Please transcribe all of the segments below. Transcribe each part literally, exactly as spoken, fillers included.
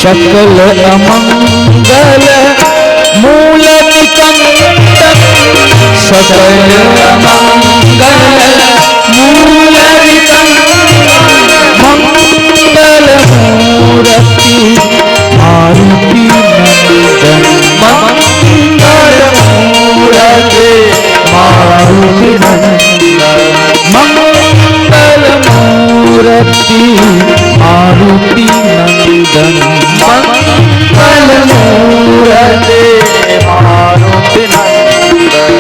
सकल अमंगल मूल निकंदन, सकल अमंगल मूल निकंदन, मंगल मूरति मारुति नंदन, मंगल मूरति मारुति नंदन, मंगल मूरति मारुति नंदन, मंगल मूरति मारुति नंदन।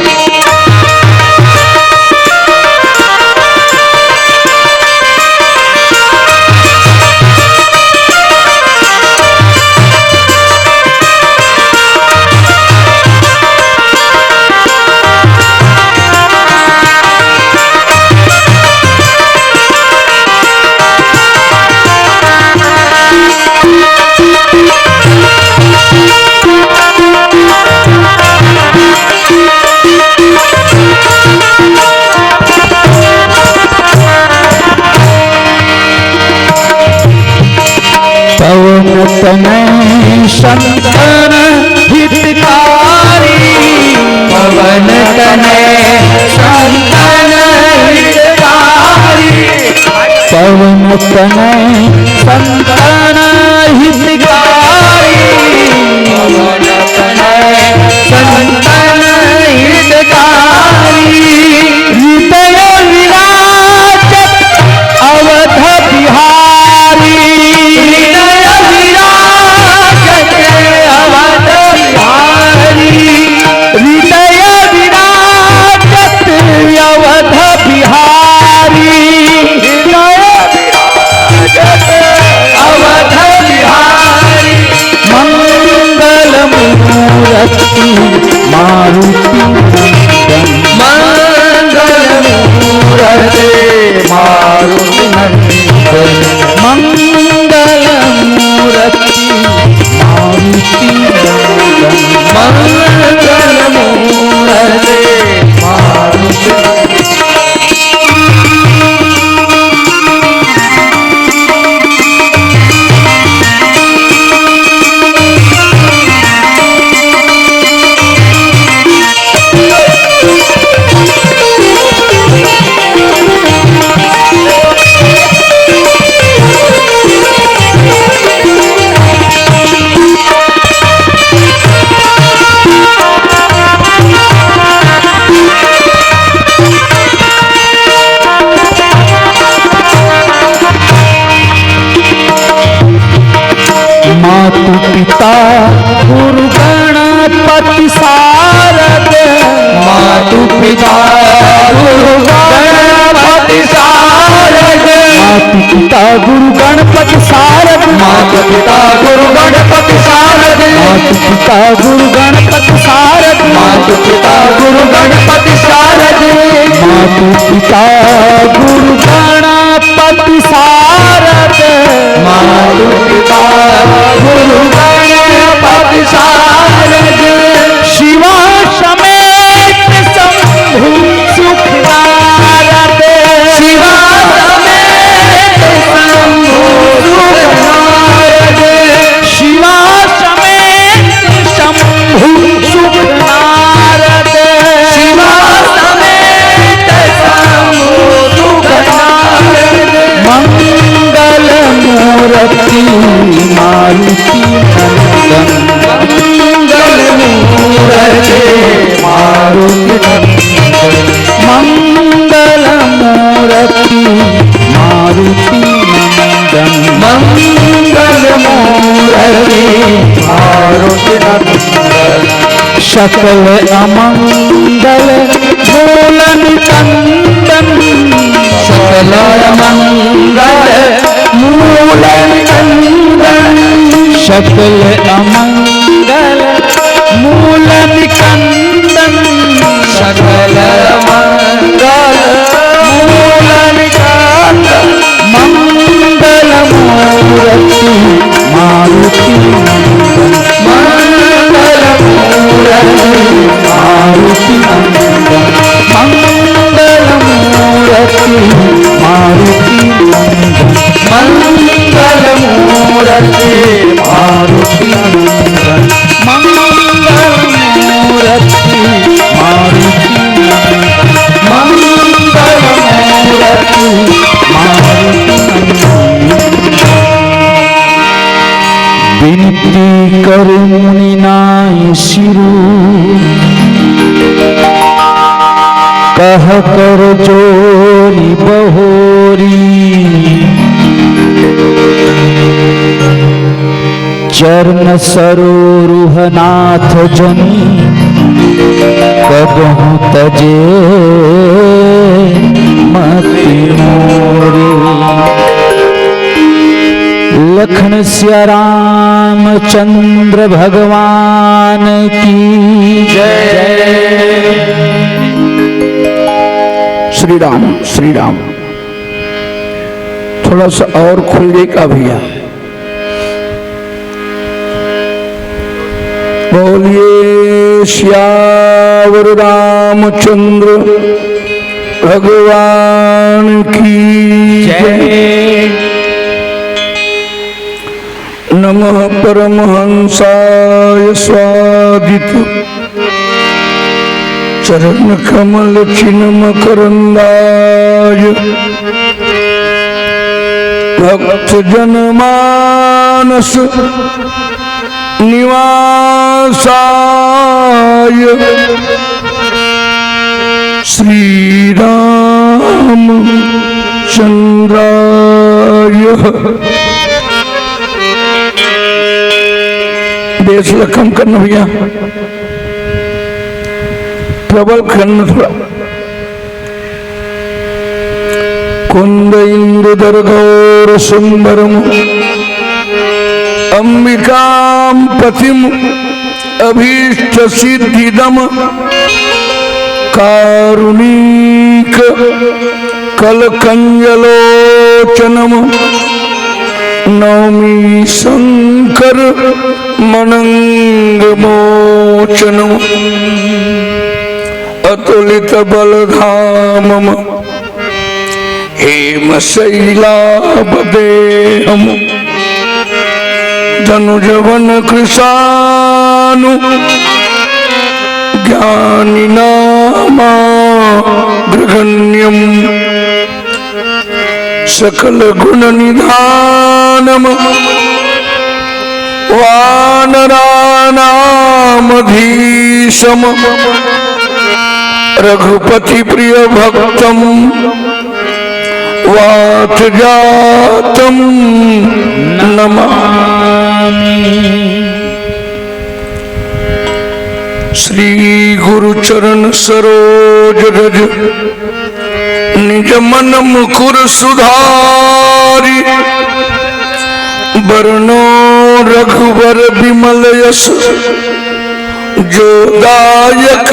पवन तनय संतन हितकारी, पवन तनय संतन हितकारी, पवन तनय संतन हितकारी, पवन तनय संतन हितकारी, हृदय विराजत अवध बिहारी, हृदय विराजत अवध बिहारी, हृदय विराजत अवध बिहारी, हृदय विराजत अवध बिहारी। मंगल मूरति मारुति नंदन, मंगल मूरति मारुति नंदन, मंगल मूरति मारुति नंदन, मंगल मूरति मारुति नंदन। मातु पिता गुरु गणपति सारद, मातु पिता गुरु गणपति सारद, मातु पिता गुरु गणपति सारद, मातु पिता गुरु गणपति सारद, मातु पिता गुरु गणपति सारद, मातु पिता गुरु गणपति सारद, मातु पिता गुरु गणपति सारद, मातु पिता गुरु गणपति सारद, शिवा समेत शंभु सुख नारद, शिवा समेत शंभु सुख नारद, शिवा समेत शंभु सुख नारद, शिवा समेत शंभु सुख नारद। मंगल मूरति मारुति नंदन, मंगल मूरति मारुति नंदन, मंगल मूरति मारुति नंदन, मंगल मूरति मारुति नंदन। सकल अमंगल मूल निकंदन, सकल अमंगल मूल निकंदन, सकल अमंगल मूल निकंदन, सकल मंगल मूल निकंदन। मंगल मूरति मारुति नंदन, मंगल मूरति मारुति नंदन, मंगल मूरति मारुति नंदन, मंगल मूरति मारुति कर मुनि नाई सिरु, कह कर जोरी बहोरी। चरण सरोरुह नाथ जनि, कबहु तजे मति मोरी। लखन सिया रामचंद्र भगवान की जय। श्री राम, श्री राम। थोड़ा सा और खुल जाए का भैया? बोलिए सियावर रामचंद्र भगवान की जय। नमः परमहंसाय स्वादित चरण कमल चिन्ह मकरंदाय। भक्त जन मानस निवासाय। श्री राम चंद्राय। बेस ला कम करना भैया, प्रबल करना थोड़ा। कुंद इंदु दर गौर सुंदरम अंबिकाम पतिम अभीष्ट सिद्धिदम। कारुणिक कल कंजलोचनम नौमी शंकर मनंग मोचनम। अतुलित बलधामम हेम शैलाभ देहम। धनुजवन कृशानु ज्ञानी नामा ग्रगण्यम। सकल गुण निधानम वानरानामधीशम। रघुपति प्रिय भक्तम वात जातम नमामि। श्री गुरु चरण सरोज रज निज मन मुकुर सुधारी। बरनो रघुबर विमल यश जो दायक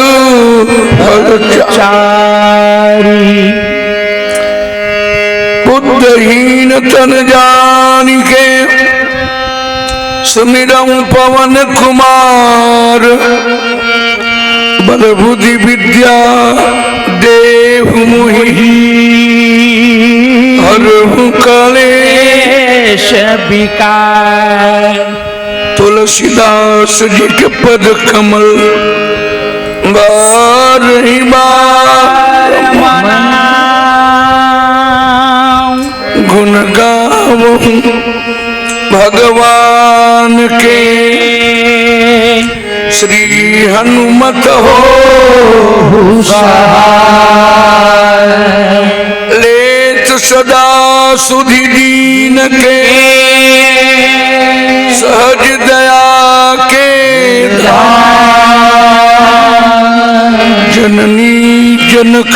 फल चारी। बुद्धहीन तन जानिके सुमिरम पवन कुमार। बल बुद्धि विद्या देहु मोहि हरहु कलेश विकार। तुलसीदास जी के पद कमल बारहि बार मनाऊं। गुण गावहु भगवान के श्री हनुमत होहु सहाय। लेत सदा सुधि दीन के सहज दया के धाम। जननी जनक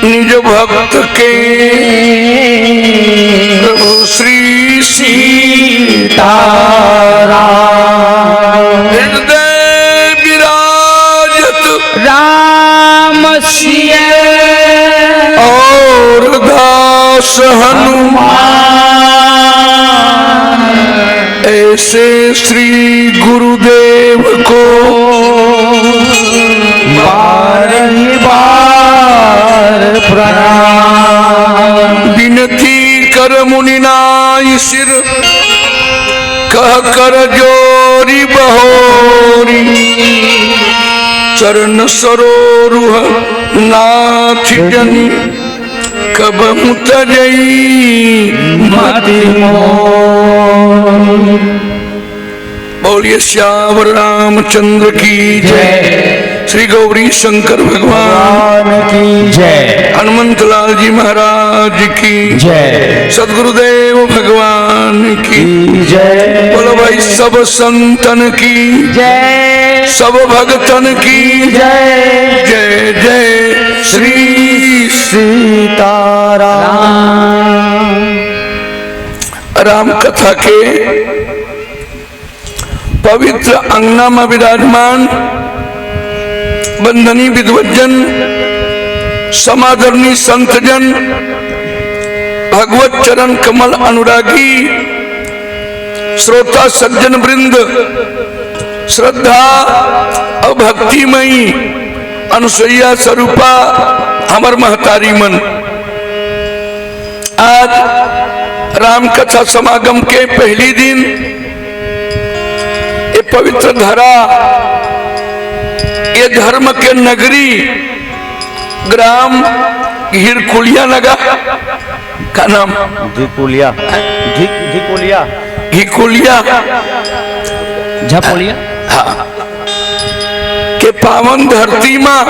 निज भक्त के प्रभु श्री सीताराम। हृदय विराजत राम सिय और दास हनुमान। ऐसे श्री गुरुदेव को बार ही बार प्रणाम। विनती कर मुनि नाई सिर कह कर जोरी बहोरी। चरण सरोरुह नाथ जनी कबहु तजई मति मोर। श्री सियावर रामचंद्र की जय। श्री गौरी शंकर भगवान भगवान की जय। हनुमंत लाल जी महाराज की जय। सदगुरुदेव भगवान की की जय। बोलो भाई, सब संतन की जय। सब भगतन की जय। जय जय श्री सीताराम। राम कथा के पवित्र अंगना में विराजमान वंदनीय विद्वज्जन, समादरणीय संतजन, भगवत चरण कमल अनुरागी, श्रोता सज्जन वृंद, श्रद्धा और भक्तिमयी अनुसुईया स्वरूपा हमर महतारी मन, आज राम कथा समागम के पहली दिन ये पवित्र धरा, ये धर्म के नगरी, ग्राम घिरकुलिया नगर, का नाम? ढिकुलिया। ढिक-, ढिकुलिया। घिकुलिया। झपोलिया। हाँ। के पावन धरती मा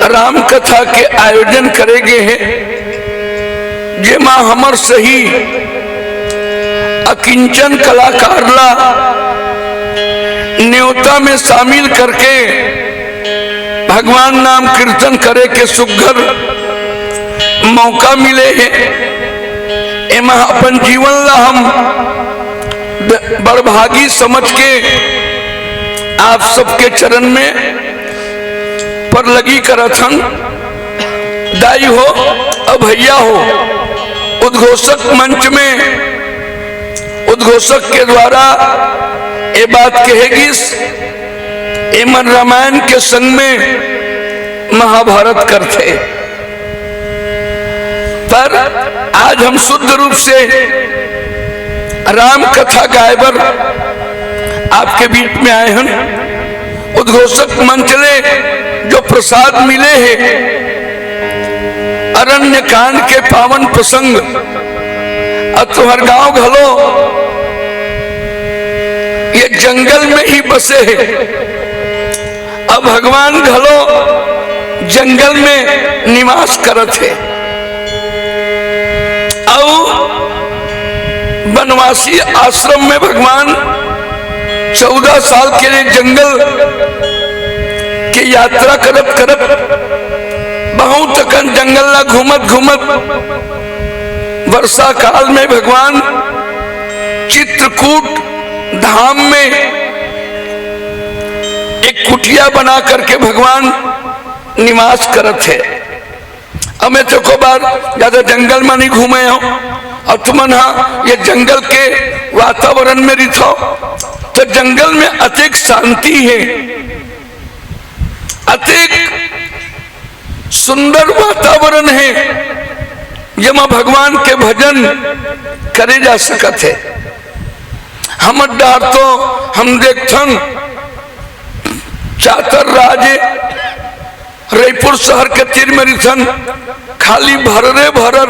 राम कथा के आयोजन करे गे हे, जेमा हमर सही अकिंचन कलाकार ला नेवता में शामिल करके भगवान नाम कीर्तन करे के सुघर मौका मिले हे। एमा अपन जीवन ला हम ब-, बड़भागी समझ के आप सबके चरण में परलगी करत हन। दाई हो, अब भैया हो, उद्घोषक मंच में उद्घोषक के द्वारा ये बात कहे गिस, एमन रामायण के संग में महाभारत करथे। पर आज हम शुद्ध रूप से राम कथा गाय बर आपके बीच में आए हन। उद्घोषक मंच ले जो प्रसाद मिले हे, अरण्य कांड के पावन प्रसंग, अउ तुहर गांव घलो ये जंगल में ही बसे हे। अब भगवान घलो जंगल में निवास करत हे। अउ बनवासी आश्रम में भगवान चौदह साल के लिए जंगल के यात्रा करत करत बहुत अकन जंगल ला घूमत घूमत वर्षा काल में भगवान चित्रकूट धाम में एक कुटिया बना करके भगवान निवास करत हे। अब मैं चको बार ज्यादा जंगल में नहीं घूमे हूँ, अउ तुमन हा ये जंगल के वातावरण में रिथो, तो जंगल में अतेक शांति हे, अतेक सुंदर वातावरण हे, जेमा भगवान के भजन करे जा सकत हे। हमर डहर तो हम देखथन, चातर राज रईपुर शहर के तीर में रिथन, खाली भररे भरर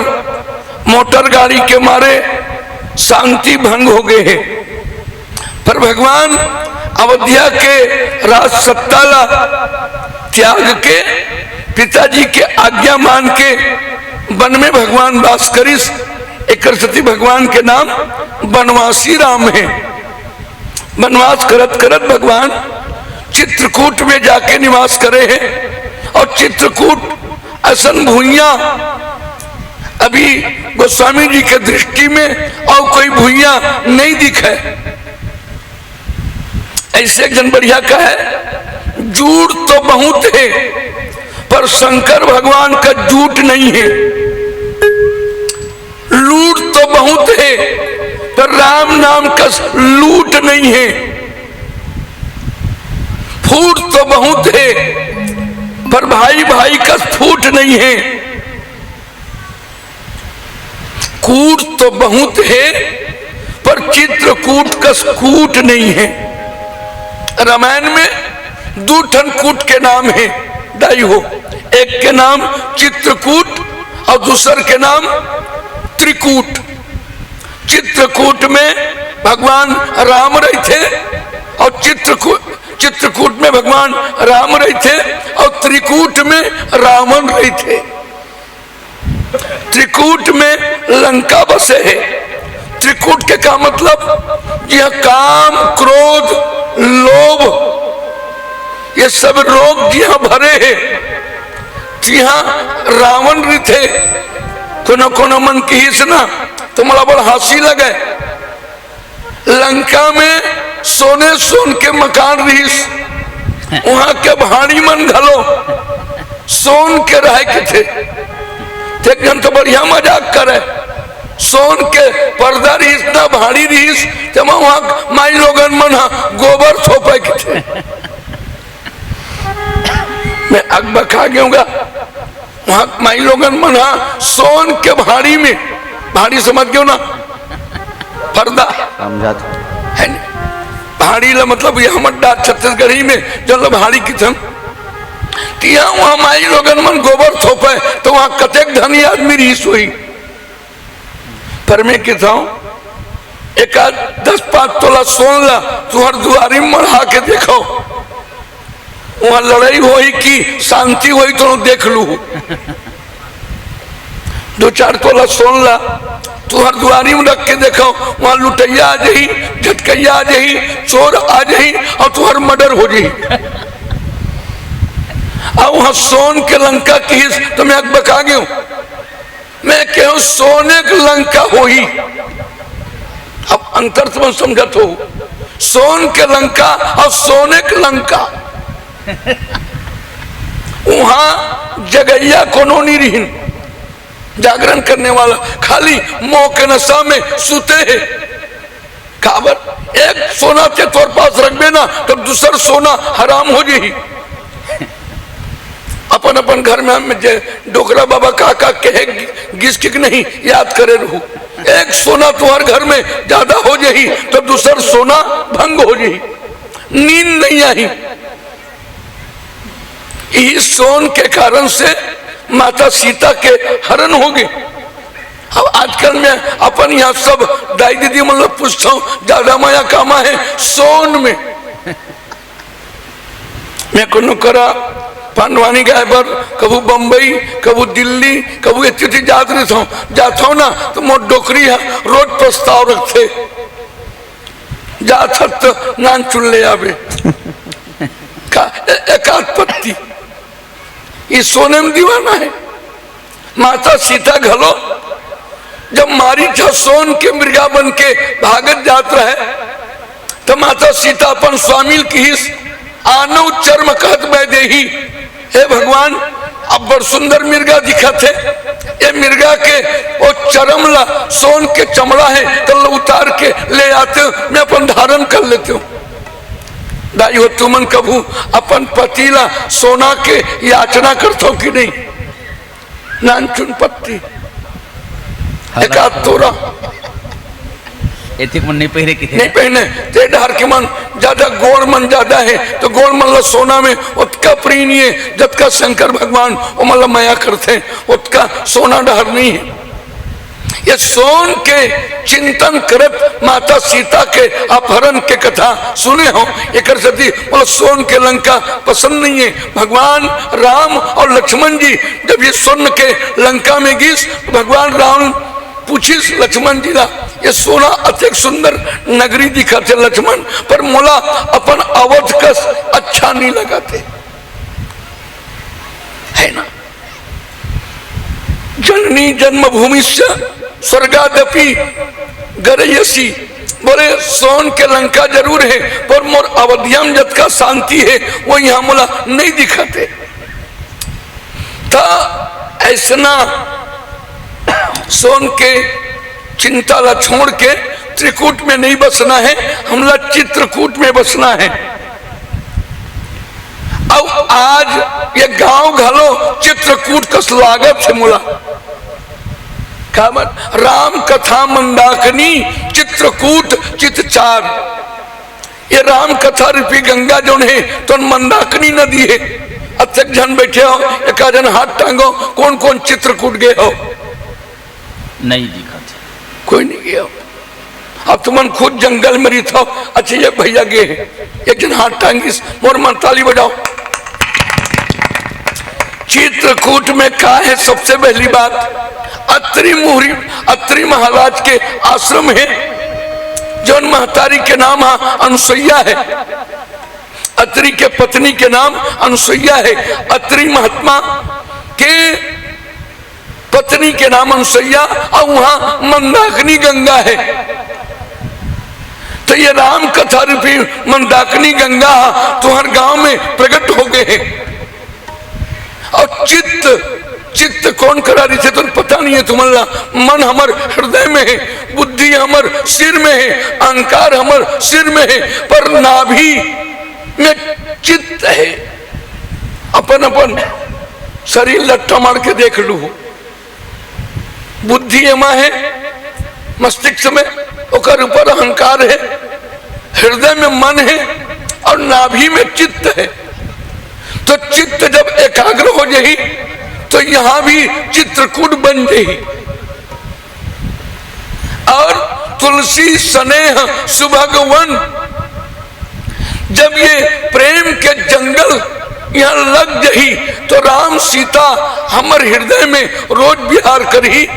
मोटर गाड़ी के मारे शांति भंग हो गए हे। पर भगवान अवधिया के राज सत्ता ला त्याग के पिताजी के आज्ञा मान के वन में भगवान वास करिस। एकर सेती भगवान के नाम बनवासी राम हे। बनवास करत करत भगवान चित्रकूट में जाके निवास करे हे। अउ चित्रकूट असन भुइयां अभी गोस्वामी जी के दृष्टि में अउ कोई भुइयां नहीं दिखे। ऐसे एक जन बढ़िया कहे, जूठ तो बहुत हे, पर शंकर भगवान का जूठ नहीं हे। लूट तो बहुत हे, पर राम नाम कस लूट नहीं हे। फूट तो बहुत हे, पर भाई भाई कस फूट नहीं हे। कूट तो बहुत हे, पर चित्रकूट कस कूट नहीं हे। रामायण में दू ठन कूट के नाम हे, दाई हो। एक के नाम चित्रकूट अउ दूसर के नाम त्रिकूट। चित्रकूट में भगवान राम रहिथे अउ चित्रकूट, चित्रकूट में भगवान राम रहिथे अउ त्रिकूट में रावण रहिथे। त्रिकूट में लंका बसे हे। त्रिकूट के का मतलब? जिहाँ काम, क्रोध, लोभ, ये सब रोग जिहाँ भरे हे, तिहाँ रावण रहिथे। कोनो कोनो मन किहिस ना, त मोला बड़ हाँसी लगे। लंका में सोने सोन के मकान रिहिस, उहाँ के भाड़ी मन घलो सोन के रहय कथे। ते एक झन तो बढ़िया मजाक करे, सोन के पर्दा रिहिस ना, भाड़ी रिहिस, तेमा उहाँ माईलोगन मन ह गोबर थोपय कथे। मैं अकबका गेंव गा। उहाँ माईलोगन मन ह सोन के भाड़ी में, भाड़ी समझ गेव ना, पर्दा, समझत। हे न? भाड़ी ला मतलब ये हमर डाक छत्तीसगढ़ी में जउन ला भाड़ी किथन, तिहाँ उहाँ माईलोगन मन गोबर थोपय, त उहाँ कतेक धनी आदमी रिहिस होही। पर मैं कथंव, एक आध दस पाँच तोला सोन ला तुँहर दुवारी मढ़ा के देखव, उहाँ लड़ई होही कि शांति होही, तो देख लूहू। दू चार तोला सोन ला तुँहर दुवारी में रख के देखव, उहाँ लुटइया आ जाही, झटकइया आ जाही, चोर आ जाही अउ तुँहर murder हो जाही। अउ उहाँ सोन के लंका किहिस, त मैं अकबका गेंव। मैं केहेंव सोने के लंका होही। अब अंतर तुमन समझत हो, सोन के लंका अउ सोने के लंका। उहाँ जगइया कोनो नइ रिहिन, जागरण करने वाला खाली मोह के नशा में सुते हे। काबर? एक सोना ते तोर पास रखबे ना, त दूसर सोना हराम हो जाही। अपन अपन घर में हम जे डोकरा बाबा का का कहे गिस कि नहीं, याद करे रहू। एक सोना तुँहर घर में ज्यादा हो जाही, त दूसर सोना भंग हो जाही, नींद नइ आही। इही सोन के कारण से माता सीता के हरण होगे। अब आजकल मैं अपन इहाँ सब दाई दीदी मन ला पूछथंव, ज्यादा मया कामा हे सोन में। मैं कोनो करा पंडवानी गाय बर, कभू बम्बई, कभू दिल्ली, कभू एती ओती जात रहिथंव, जाथंव ना, त मोर डोकरी ह रोज प्रस्ताव रखथे। जात हस त नानचुन ले आबे। का, ए-, एकाध पत्ती। ये सोने में दीवाना हे। माता सीता घलो जब मारीच ह सोन के मृगा बन के भागत जात रहे, त माता सीता अपन स्वामी ल किहिस, "आनव चर्म कहत बैदेही।" हे भगवान, अब्बड़ सुंदर मिर्गा दिखत हे। ए मिर्गा के ओ चरम ला, सोन के चमड़ा हे, तेला उतार के ले आतेंव, मैं अपन धारण कर लेतेंव। दाई हो, तुमन कभू अपन पति ला सोना के याचना करथव कि नहीं? नानचुन पत्ती, हालांकि एकाध तोरा। एतिक मन नइ पहिरे किथे। नइ पहिरे। ते डहर के मन ज्यादा, गोंड़ मन ज्यादा हे, त गोंड़ मन ला सोना में ओतका प्रिय नइ हे, जतका शंकर भगवान ओमन ला मया करथे, ओतका सोना डहर नइ हे। ये सोन के चिंतन करत माता सीता के अपहरण के कथा सुने हंव, एकर सेती मोला सोन के लंका पसंद नइ हे। भगवान राम अउ लक्ष्मण जी जब ये स्वर्ण के लंका में गिस, त भगवान राम पूछिस लक्ष्मण जी ला, "ये सोना अतेक सुंदर नगरी दिखत हे लक्ष्मण, पर मोला अपन अवध कस अच्छा नइ लगत हे।" हे ना? "जननी जन्मभूमिश्च स्वर्गादपि गरीयसी।" बोले, "सोन के लंका जरूर हे, पर मोर अवधिया में जतका शांति हे, वो इहाँ मोला नइ दिखत हे।" त अइसना सोन के चिंता ला छोड़ के त्रिकूट में नइ बसना हे, हमला चित्रकूट में बसना हे। अउ आज ये गांव घलो चित्रकूट कस लागत हे मोला। काबर? राम कथा मंदाकिनी चित्रकूट चितचार। ये राम कथा रूपी गंगा जउन हे, तउन मंदाकिनी नदी हे। अतेक झन बइठे हव, एकाध झन हाथ टांगव, कोन कोन चित्रकूट गे हव? नइ दिखत हे। कोई नइ गे हव। अब तुमन खुद जंगल में रहिथव। अच्छा, ये भैया गे हे, एक झन हाथ टांगिस, मोर मन ताली बजाव। चित्रकूट में का हे? सबसे पहली बात, अत्रि मुहरी, अत्रि महाराज के आश्रम हे, जौन महतारी के नाम हा अनुसुईया हे, अत्रि के पत्नी के नाम अनुसुईया हे। अत्रि महात्मा के पत्नी के नाम अनुसुईया, अउ उहाँ मंदाकिनी गंगा हे। त ये राम कथा रूपी मंदाकिनी गंगा तुँहर गांव में प्रगट हो गे हे। अउ चित्त, चित्त कोन करा रहिथे, तुमन पता नइ हे तुमन ला। मन हमर हृदय में हे, बुद्धि हमर सिर में हे, अहंकार हमर सिर में हे, पर नाभि में चित्त हे। अपन अपन शरीर ला टमाड़ के देख लू। बुद्धि एमा हे, मस्तिष्क में, ओकर ऊपर अहंकार हे, हृदय में मन हे अउ नाभि में चित्त हे। तो चित्त जब एकाग्र हो जाही, तो यहाँ भी चित्रकूट बन जाही। अउ तुलसी सनेह सुभग वन, जब ये प्रेम के जंगल यहाँ लग जाही, तो राम सीता हमर हृदय में रोज विहार करही।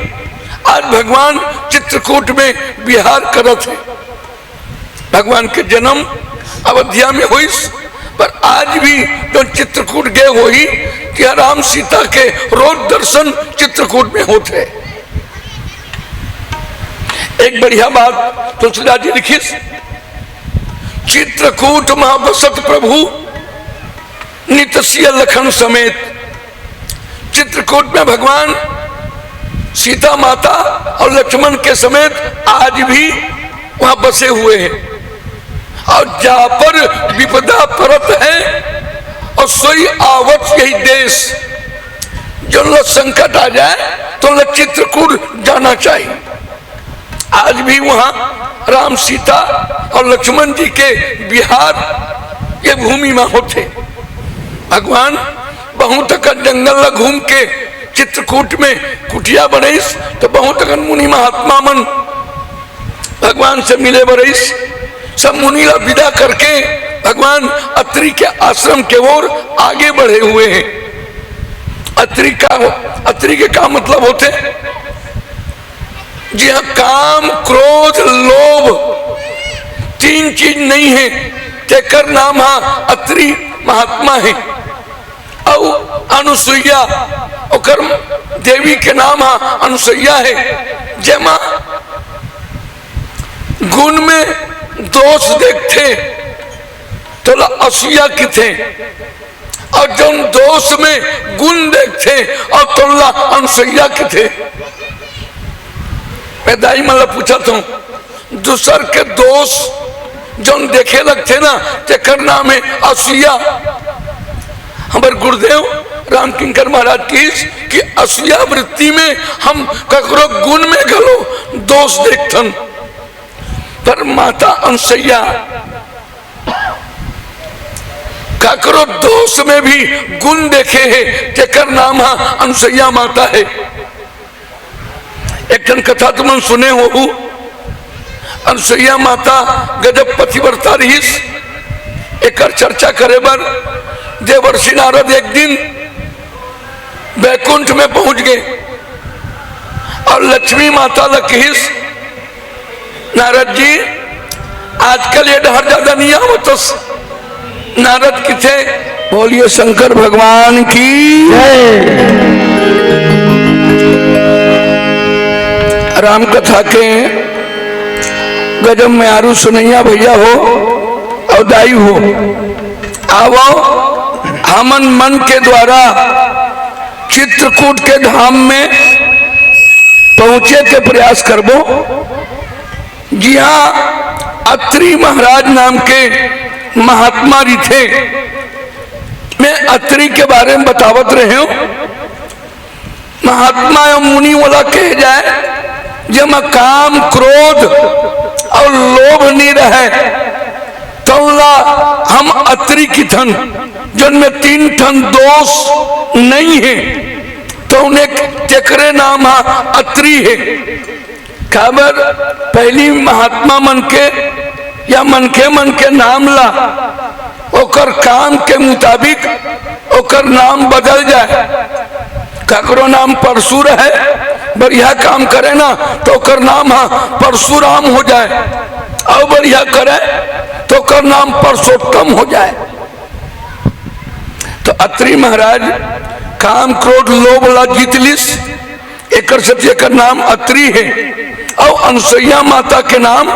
आज भगवान चित्रकूट में विहार करत हे। भगवान के जन्म अवधिया में होइस, पर आज भी जो चित्रकूट गे होही, तिहाँ राम सीता के रोज दर्शन चित्रकूट में होत हे। एक बढ़िया बात तुलसीदास जी लिखिस, "चित्रकूट महा बसत प्रभु, नित सिय लखन समेत।" चित्रकूट में भगवान सीता माता अउ लक्ष्मण के समेत आज भी वहाँ बसे हुए हे। अउ जा पर विपदा परत हे, अउ सोई आवत यहि देस। जउन ला संकट आ जाय, तो ला चित्रकूट जाना चाहिए। आज भी वहाँ राम, सीता अउ लक्ष्मण जी के विहार ये भूमि में होथे। भगवान बहुत अकन जंगल ला घूम के चित्रकूट में कुटिया बनइस, तो बहुत अकन मुनि महात्मा मन भगवान से मिले बर अइस। सब मुनि ला विदा करके भगवान अत्रि के आश्रम के ओर आगे बढ़े हुए हे। अत्रि का, अत्रि के का मतलब होथे? जिहाँ काम, क्रोध, लोभ, तीन चीज नइ हे, तेकर नाम हा अत्रि महात्मा हे। अउ अनुसुईया, ओकर देवी के नाम हा अनुसुईया हे, जेमा गुण में दोष देखथे, तोला असुईया किथे। अउ जउन दोष में गुण देखथे, अउ तोला अनुसुईया किथे। मैं दाई मन ला पूछत हूँ, दूसर के दोष जउन देखे लगथे ना, तेकर नाम हे असुईया। हमर गुरुदेव रामकिंकर महाराज कहिस कि असुईया वृत्ति में हम ककरो गुण में घलो दोष देखथन, पर माता अनुसुईया ककरो दोष में भी गुण देखे हे, तेकर नाम हा अनुसुईया माता हे। एक ठन कथा तुमन सुने होहू, अनुसुईया माता गजब पतिव्रता रहिस। एकर चर्चा करे बर देवर्षि नारद एक दिन बैकुंठ में पहुंच गे अउ लक्ष्मी माता ला कहिस, "नारद जी, आजकल ये डहर ज्यादा नइ आवतस।" नारद किथे, बोलिए शंकर भगवान की जय। राम कथा के गजब में आरू सुनैया भैया हो अउ दाई हो, आवो हमन मन के द्वारा चित्रकूट के धाम में पहुंचे के प्रयास करबो। जिहाँ अत्रि महाराज नाम के महात्मा रहिथे, मैं अत्रि के बारे में बतावत रहे हूँ। महात्मा या मुनि वाला कहे जाए, जेमा काम, क्रोध अउ लोभ नइ रहे, तउला हम अत्रि किथन, जउन में तीन ठन दोष नइ हे, तउने तेकरे नाम हा अत्रि हे। काबर पहली महात्मा मन के या मनखे मन के नाम ला ओकर काम के मुताबिक ओकर नाम बदल जाए। ककरो नाम परसुर है, बढ़िया काम करे ना तो ओकर नाम हा परसुराम हो जाए, अउ बढ़िया करे तो ओकर नाम परसोत्तम हो जाए। तो अत्रि महाराज काम क्रोध लोभ ला जीत लिस, एकर सेती एकर नाम अत्रि हे। अउ अनसुईया माता के नाम,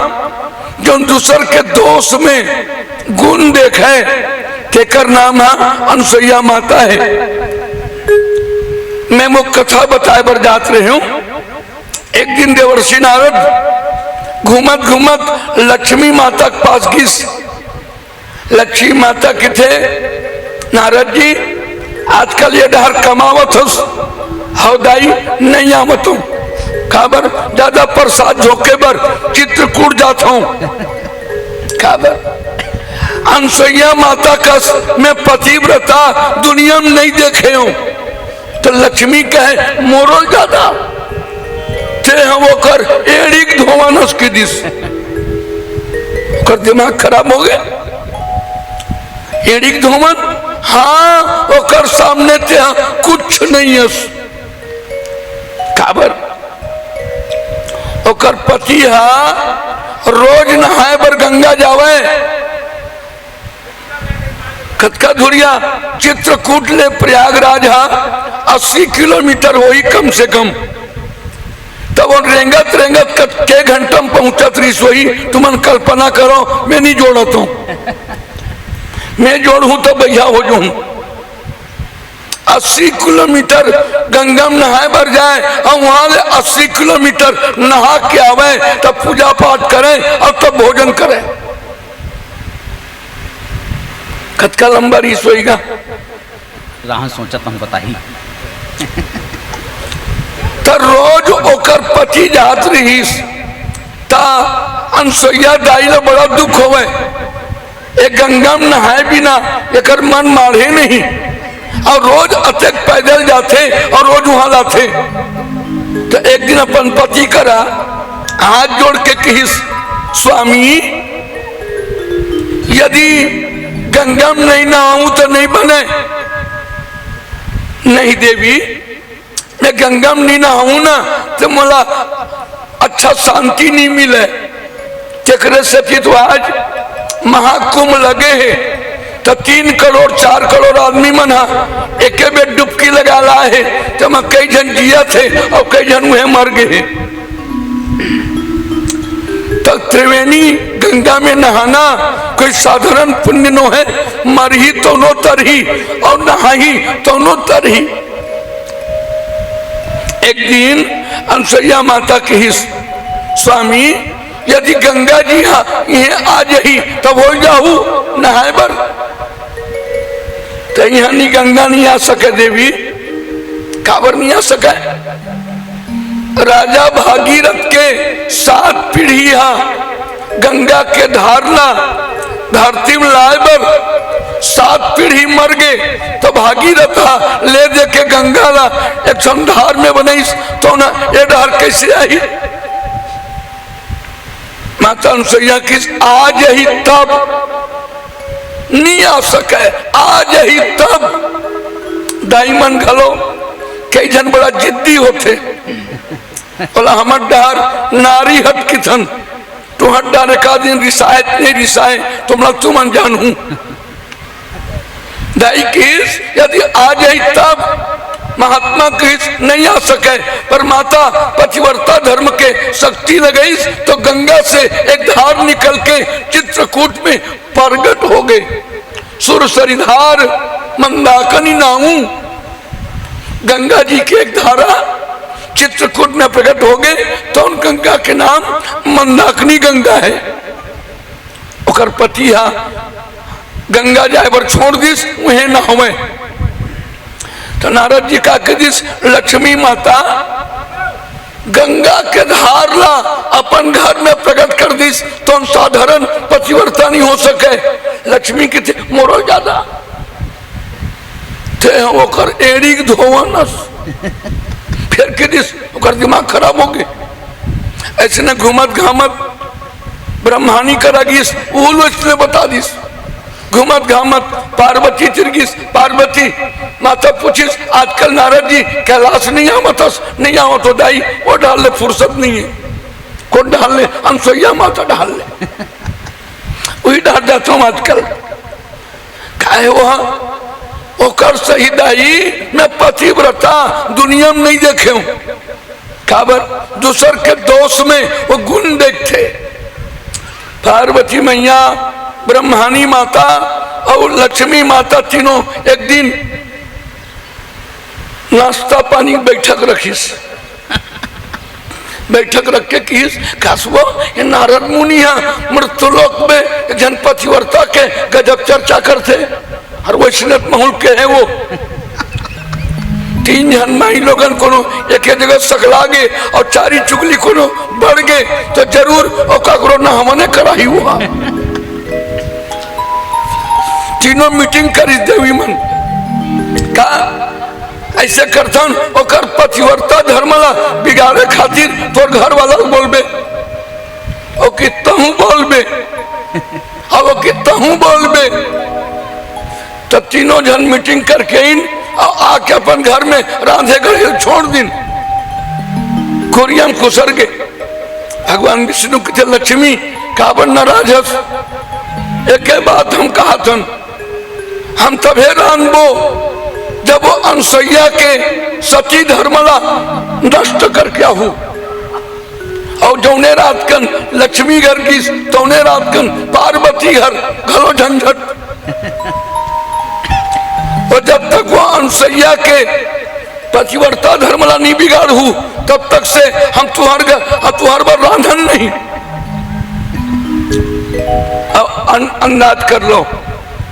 जो दूसर के दोष में गुण देखे, तेकर नाम हा अनसुईया माता हे। मैं वो कथा बताए बर जात रहे हूँ। एक दिन देवर्षि नारद घूमत घूमत लक्ष्मी माता के पास गिस। लक्ष्मी माता किथे, नारद जी, आजकल ये डहर कमावत हस? हव दाई, नहीं आवत हूँ। काबर? ज्यादा प्रसाद झोंके बर चित्रकूट जात हूँ। काबर? अनसुईया माता कस मैं पतिव्रता दुनिया में नहीं देखे हूँ। तो लक्ष्मी कहे, मोरो ज्यादा। ते हम ओकर एड़ी के धोवन हस के दिस। ओकर दिमाग खराब हो गया। एड़ी के धोवन, हाँ, ओकर सामने ते कुछ नहीं हस। काबर? ओकर पति हा रोज नहाए बर गंगा जावे। कतका दूरिया चित्रकूट ले प्रयागराज हा अस्सी किलोमीटर होही कम से कम। तब वो रेंगत रेंगत कत-, के घंटा में पहुंचत रहिस होही, तुमन कल्पना करो, मैं नहीं जोड़त हूँ। मैं जोड़हूँ तो भैया हो जाऊँ। अस्सी किलोमीटर गंगा में नहाए बर जाए अउ वहां ले अस्सी किलोमीटर नहा के आवे, तब पूजा पाठ करे अउ तब भोजन करे। कतका लंबा रहिस होही गा। राह सोचत हम बताही। त रोज ओकर पति जात रहिस, त अनसुईया दाई ल बड़ा दुख होवे। ए गंगा में नहाए बिना एकर मन माढ़े नहीं, अउ रोज अतेक पैदल जाथे अउ रोज वहां लाथे। त एक दिन अपन पति करा हाथ जोड़ के कहिस, स्वामी, यदि गंगा में नहीं नहाऊं तो नहीं बने। नहीं देवी, मैं गंगा में नहीं नहाऊं ना, तो मोला अच्छा शांति नहीं मिले। तेकरे सेती तो आज महाकुंभ लगे हे, तो तीन करोड़, चार करोड़ आदमी मन हा एके बेर डुबकी लगा लाए हे, तो मैं कई झन जियत हे अउ कई झन उहे मर गए हे। तो त्रिवेणी गंगा में नहाना कोई साधारण पुण्य नो है, मरही तौनो तरही अउ नहाही तौनो तरही। एक दिन अनसुईया माता कहिस, स्वामी, यदि गंगा जी हा इहें आ जही, तब हो जाहू नहाए बर। त इहां नी गंगा नहीं आ सके देवी, काबर नहीं आ सके? राजा भागीरथ के सात पीढ़ी हा गंगा के धार ला धरती में लाए बर सात पीढ़ी मर गे, तो भागीरथ हा ले दे के गंगा ला एक ठन धार में बनइस, तो ना ये धार कैसे आई? माता अनसुईया कहिस, आ जही तब, नी आ सके, आ जही तब। दाई मन घलो कई झन बड़ा जिद्दी होथे, बोला हमर डहर नारी हट किथन, तुहर डहर एका दिन रिसाए नहीं रिसाए, तुमला तुमन जानहू। दाई कहिस, यदि आ जाही तब। महात्मा कहिस, नहीं आ सके, पर माता पतिव्रता धर्म के शक्ति लगइस, तो गंगा से एक धार निकल के चित्रकूट में प्रगट हो गए। सुरसरी धार मंदाकिनी नाऊ, गंगा जी के एक धारा चित्रकूट में प्रगट हो गए, तो उन गंगा के नाम मंदाकिनी गंगा है। ओकर पति हा गंगा जाए बर छोड़ दिस, उहें नहावे। तो नारद जी का कह दिस, लक्ष्मी माता गंगा के धार ला अपन घर में प्रकट कर दिस, तो हम साधारण पतिव्रता नहीं हो सके। लक्ष्मी किथे मोरो ज्यादा थे ओकर एड़ी के धोवनस। फिर कह दिस, ओकर दिमाग खराब हो गए। अइसने घूमत घामत ब्रह्मानी करा गिस, उहू ल अइसने बता दिस। घूमत घामत पार्वती तीर गिस। पार्वती माता पूछिस, "आजकल नारद जी कैलाश नइ आवत हस?" "नइ आवत हों दाई, ओ डहर ले फुरसत नइ हे।" "कोन डहर ले?" "अनसुइया माता डहर ले।" "उही डहर जात हों आजकल।" "काहे ओ हा?" "ओकर सही दाई, मैं पतिव्रता दुनिया म नइ देखे हों।" "काबर?" "दूसर के दोष में ओ गुन देखथे।" पार्वती मइया, ब्रह्मानी माता अउ लक्ष्मी माता तीनों एक दिन नास्ता पानी बइठक रखिस। बइठक रख के किहिस, "कस वो, ये नारद मुनि ह मृत्युलोक में एक झन पतिव्रता के गजब चर्चा करथे।" अउ वइसने त महूँ ल कहे वो। तीन झन माईलोगन कोनो एके जगह सकला गे अउ चारी चुगली कोनो बढ़ गे त जरूर ओ काकरो नहावने कराही वो हा। तीनों मीटिंग करिस देवी मन। का अइसे करथन, ओकर पतिव्रता धर्म ला बिगाड़े खातिर तोर घर वाला ल बोलबे, ओ कि तहूँ बोलबे, अब ओ कि तहूँ बोलबे। त तीनों झन मीटिंग करके आइन, अउ आके अपन घर में रांधे गढ़े ल छोड़ दिन। कुरिया म खुसर गे। भगवान विष्णु कथे, "लक्ष्मी, काबर नाराज हस? एके बात हम कहत हन, हम तभे रांधबो, जब वो अनसुइया के सती धर्म ला नष्ट करके आहू।" अउ जउने रात कन लक्ष्मी घर गिस, तउने रात कन पार्वती घर घलो झंझट। अउ जब तक वो अनसुइया के पतिव्रता धर्म ला नइ बिगाड़हू, तब तक से हम तुंहर घर, तुंहर बर रांधन नहीं। अब अन-, अंदाज कर लो,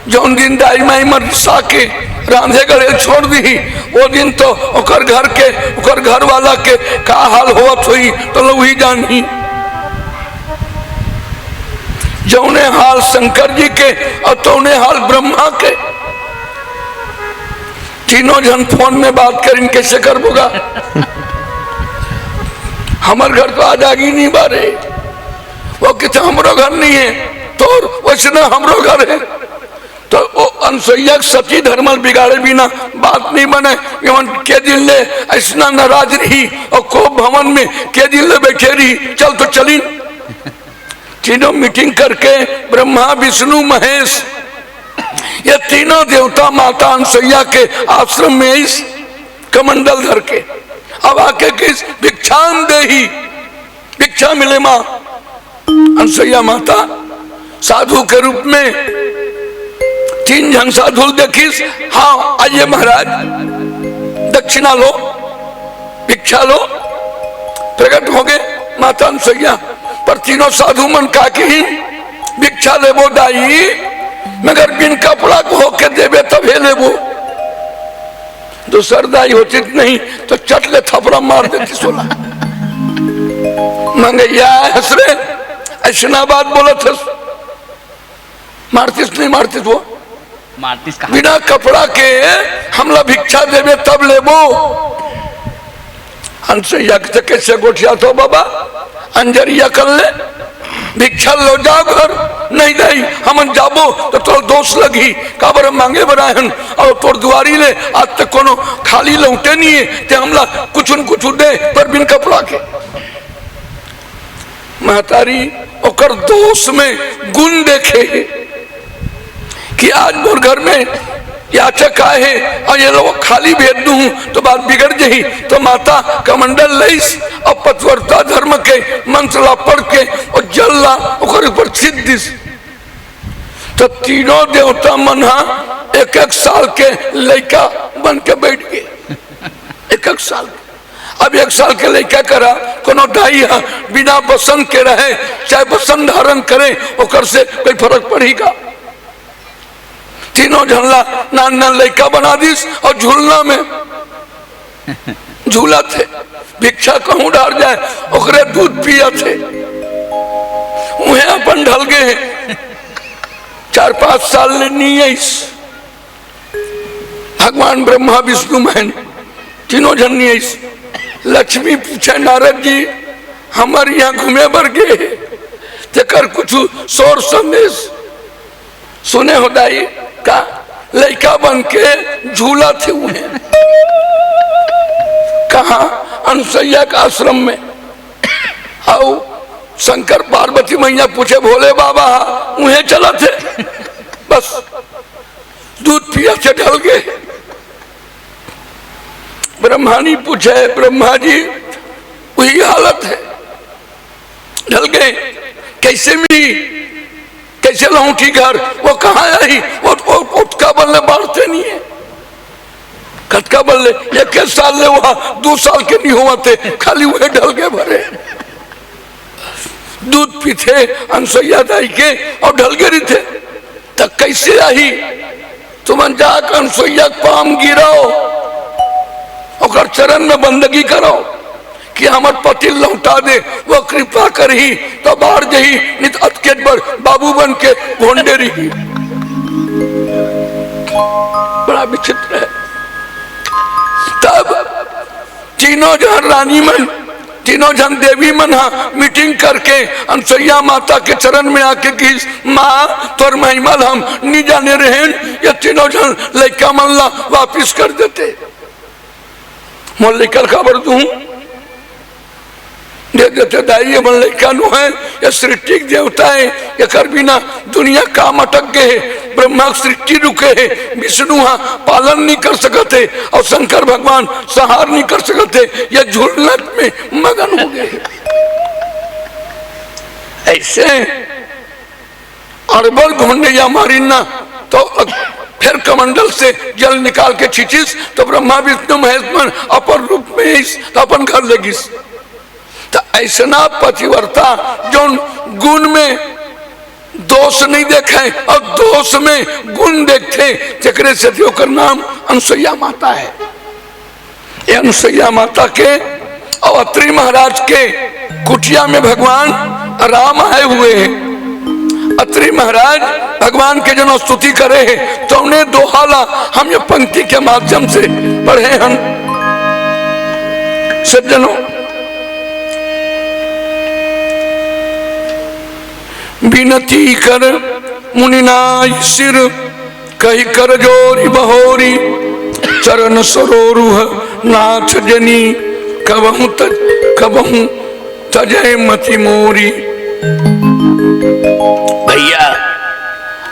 जौन दिन दाई माई मन रिसा के रांधे गढ़े छोड़ दिही, वो दिन तो ओकर घर के, ओकर घर वाला के का हाल होवत होही, तो लउही जानही। जौने हाल शंकर जी के अउ तौने हाल ब्रह्मा के। तीनों झन फोन में बात करिन, "कइसे करबो गा? हमर घर तो आज आगी नइ बारे।" वो कथे, "हमरो घर नइ हे, तोर वइसने हमरो घर हे।" तो वो अनसुइया के सती धर्म ल बिगाड़े बिना बात नइ बने। एमन के दिन ले अइसना नाराज रही अउ कोप भवन में के दिन ले बइठे रही। चल तो चलिन। तीनों मीटिंग करके ब्रह्मा, विष्णु, महेश, ये तीनों देवता माता अनसुइया के आश्रम में आइस कमंडल धर के। अब आके किहिस, "भिक्षाम देही, भिक्षा मिले माँ।" अनसुइया माता साधु के रूप में तीन झन साधु ल देखिस, "हाँ, आइए महाराज, दक्षिणा लो।" भिक्षा लो, प्रगट होगे माता अनसुइया। पर तीनों साधु मन का किहिन, "भिक्षा लेबो दाई, मगर बिन कपड़ा के होके देबे तभे लेबो।" दूसर दाई होतिस नहीं तो चट ले थपरा मार देतिस ओला। "मंगइया हस रे, अइसना बात बोलत हस।" मारतिस नहीं मारतिस वो? मारतिस कहा? "बिना कपड़ा के हमला भिक्षा देबे तब लेबो।" अनसुइया कथे, "कइसे गोठियाथो बाबा, अंजरिया कर ले, भिक्षा लो जाओ घर, नहीं दाई, हमन जाबो तो तोर दोष लगही, काबर हम मांगे बर आए हन, अउ तोर दुआरी ले आज तक कोनो खाली लौटे नइ हे, ते हमला कुछु न कुछु दे, पर बिन कपड़ा के।" महतारी ओकर दोष में गुण देखे हे कि आज मोर घर में याचक आए हे अउ ये लोग खाली भेज दूं तो बात बिगड़ जही। तो माता कमंडल लइस अउ पतिव्रता धर्म के मंत्र ला पढ़ के अउ जल ला ओकर ऊपर छिट दिस। तो तीनों देवता मन हा एक एक साल के लइका बन के बइठ गे। एक एक साल के। अब एक साल के लइका करा कोनो दाई ह बिना बसन के रहे, चाहे बसन धारण करे, ओकर से कोई फरक पड़ही का? तीनों झन ला नान नान लइका बना दिस अउ झूलना में झूलत हे। भिक्षा कहूं डार जाए, ओकरे दूध पियत हे। उहें अपन ढल गे हे। चार पांच साल ले नइ आइस। भगवान ब्रह्मा, विष्णु, महेंद्र, तीनों झन नइ आइस। लक्ष्मी पूछे, "नारद जी, हमर यहाँ घूमे बर गे हे, तेकर कुछ सोर संदेश सुने हो दाई का? लइका बन के झूलत हे उहें। कहाँ? अनसुईया के आश्रम में। अउ शंकर पार्वती मैया पूछे, "भोले बाबा उहें चलत हे?" बस दूध पियत हे, ढल गे। ब्रह्मा जी पूछे, "ब्रह्मा जी, वही हालत हे, ढल गे, कइसे मिली, कइसे लहुटी घर, वो कहाँ आही, वो, वो, वो कतका बल्ले बाढ़ते नहीं हे, कतका बल्ले, एक साल ले वहाँ दू साल के नहीं होवत हे, खाली उहें ढल गे भरे।" दूध पीथे अनसुईया दाई के अउ ढल गे रहिथे, त कइसे आही? तुमन जाके अनसुईया के पाँव गिरव, ओकर चरण में बंदगी करव कि हमर पति ल लहुटा दे, वो कृपा करही त बाढ़ जही, नित अतकेत बर बाबू बन के घोंडे रही। बड़ा विचित्र हे। तब तीनों झन रानी मन, तीनों झन देवी मन हा मीटिंग करके अनसुईया माता के चरण में आके कहिस, "माँ, तोर महिमा ल हम नी जाने रहेन, ये तीनों झन लइका मन ला वापिस कर देते।" "मोर लइका ल काबर दूँ? दे देते दाई, ये मन लइका नो हे, ये सृष्टि के देवता हे, एकर बिना दुनिया काम अटक गे हे, ब्रह्मा के सृष्टि रुके हे, विष्णु हा पालन नहीं कर सकत हे, अउ शंकर भगवान संहार नहीं कर सकत हे, ये झूलना में मगन हो गे हे।" अइसे अड़बड़ घोंडइया मारिन ना, तो फेर कमंडल से जल निकाल के छींचिस, तो ब्रह्मा विष्णु महेश मन अपन रूप में आइस, तो अपन घर ले गिस। त अइसना पतिव्रता, जउन गुण में दोष नहीं देखे अउ दोष में गुण देखथे, तेकरे सेती ओकर नाम अनसुईया माता हे। ये अनसुईया माता के अउ अत्रि महाराज के कुटिया में भगवान राम आए हुए हे। अत्रि महाराज भगवान के जउन स्तुति करे हे, तउने दोहा ला हम ये पंक्ति के माध्यम से पढ़े हन। सज्जनों, बिनती कर मुनिनाय सिर, कहि कर जोरि बहोरि, चरण सरोरुह नाथ जनि, कबहुँ तज-, कबहुँ तजै मति मोरि। भइया,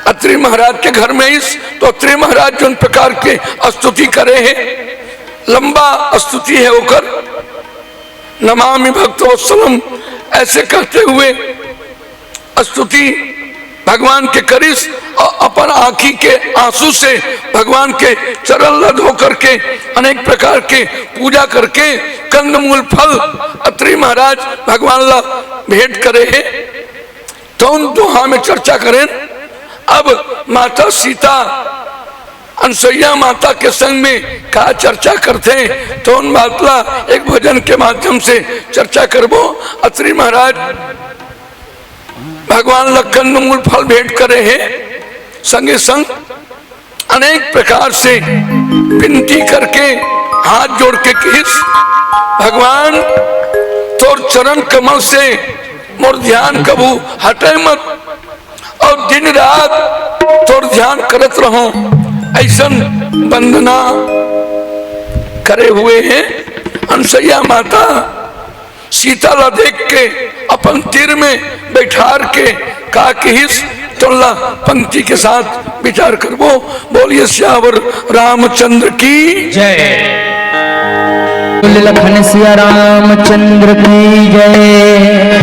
अत्रि महाराज के घर में आइस, तो अत्रि महाराज जउन प्रकार के स्तुति करे हे, लंबा स्तुति हे ओकर, नमामि भक्तवत्सलम, अइसे कहते हुए स्तुति भगवान के करिस अउ अपन आँखी के आंसू से भगवान के चरण ला धो करके अनेक प्रकार के पूजा करके कंदमूल फल अत्रि महाराज भगवान ला भेंट करे हे। तउन दोहा में चर्चा करेन। अब माता सीता अनसुईया माता के संग में का चर्चा करथे, तउन बात ला एक भजन के माध्यम से चर्चा करबो। अत्रि महाराज भगवान ला कंदमूल फल भेंट करे हे, संगे संग अनेक प्रकार से बिनती करके हाथ जोड़ के कहिस, "भगवान, तोर चरण कमल से मोर ध्यान कभू हटय मत, अउ दिन रात तोर ध्यान करत रहूं।" अइसन वंदना करे हुए हे। अनसुईया माता सीता ला देख के अपन तीर में बैठार के का किहिस, तोला पंक्ति के साथ विचार करबो। बोलिए सियावर रामचंद्र की जय। बोल लखन सिया रामचंद्र की जय।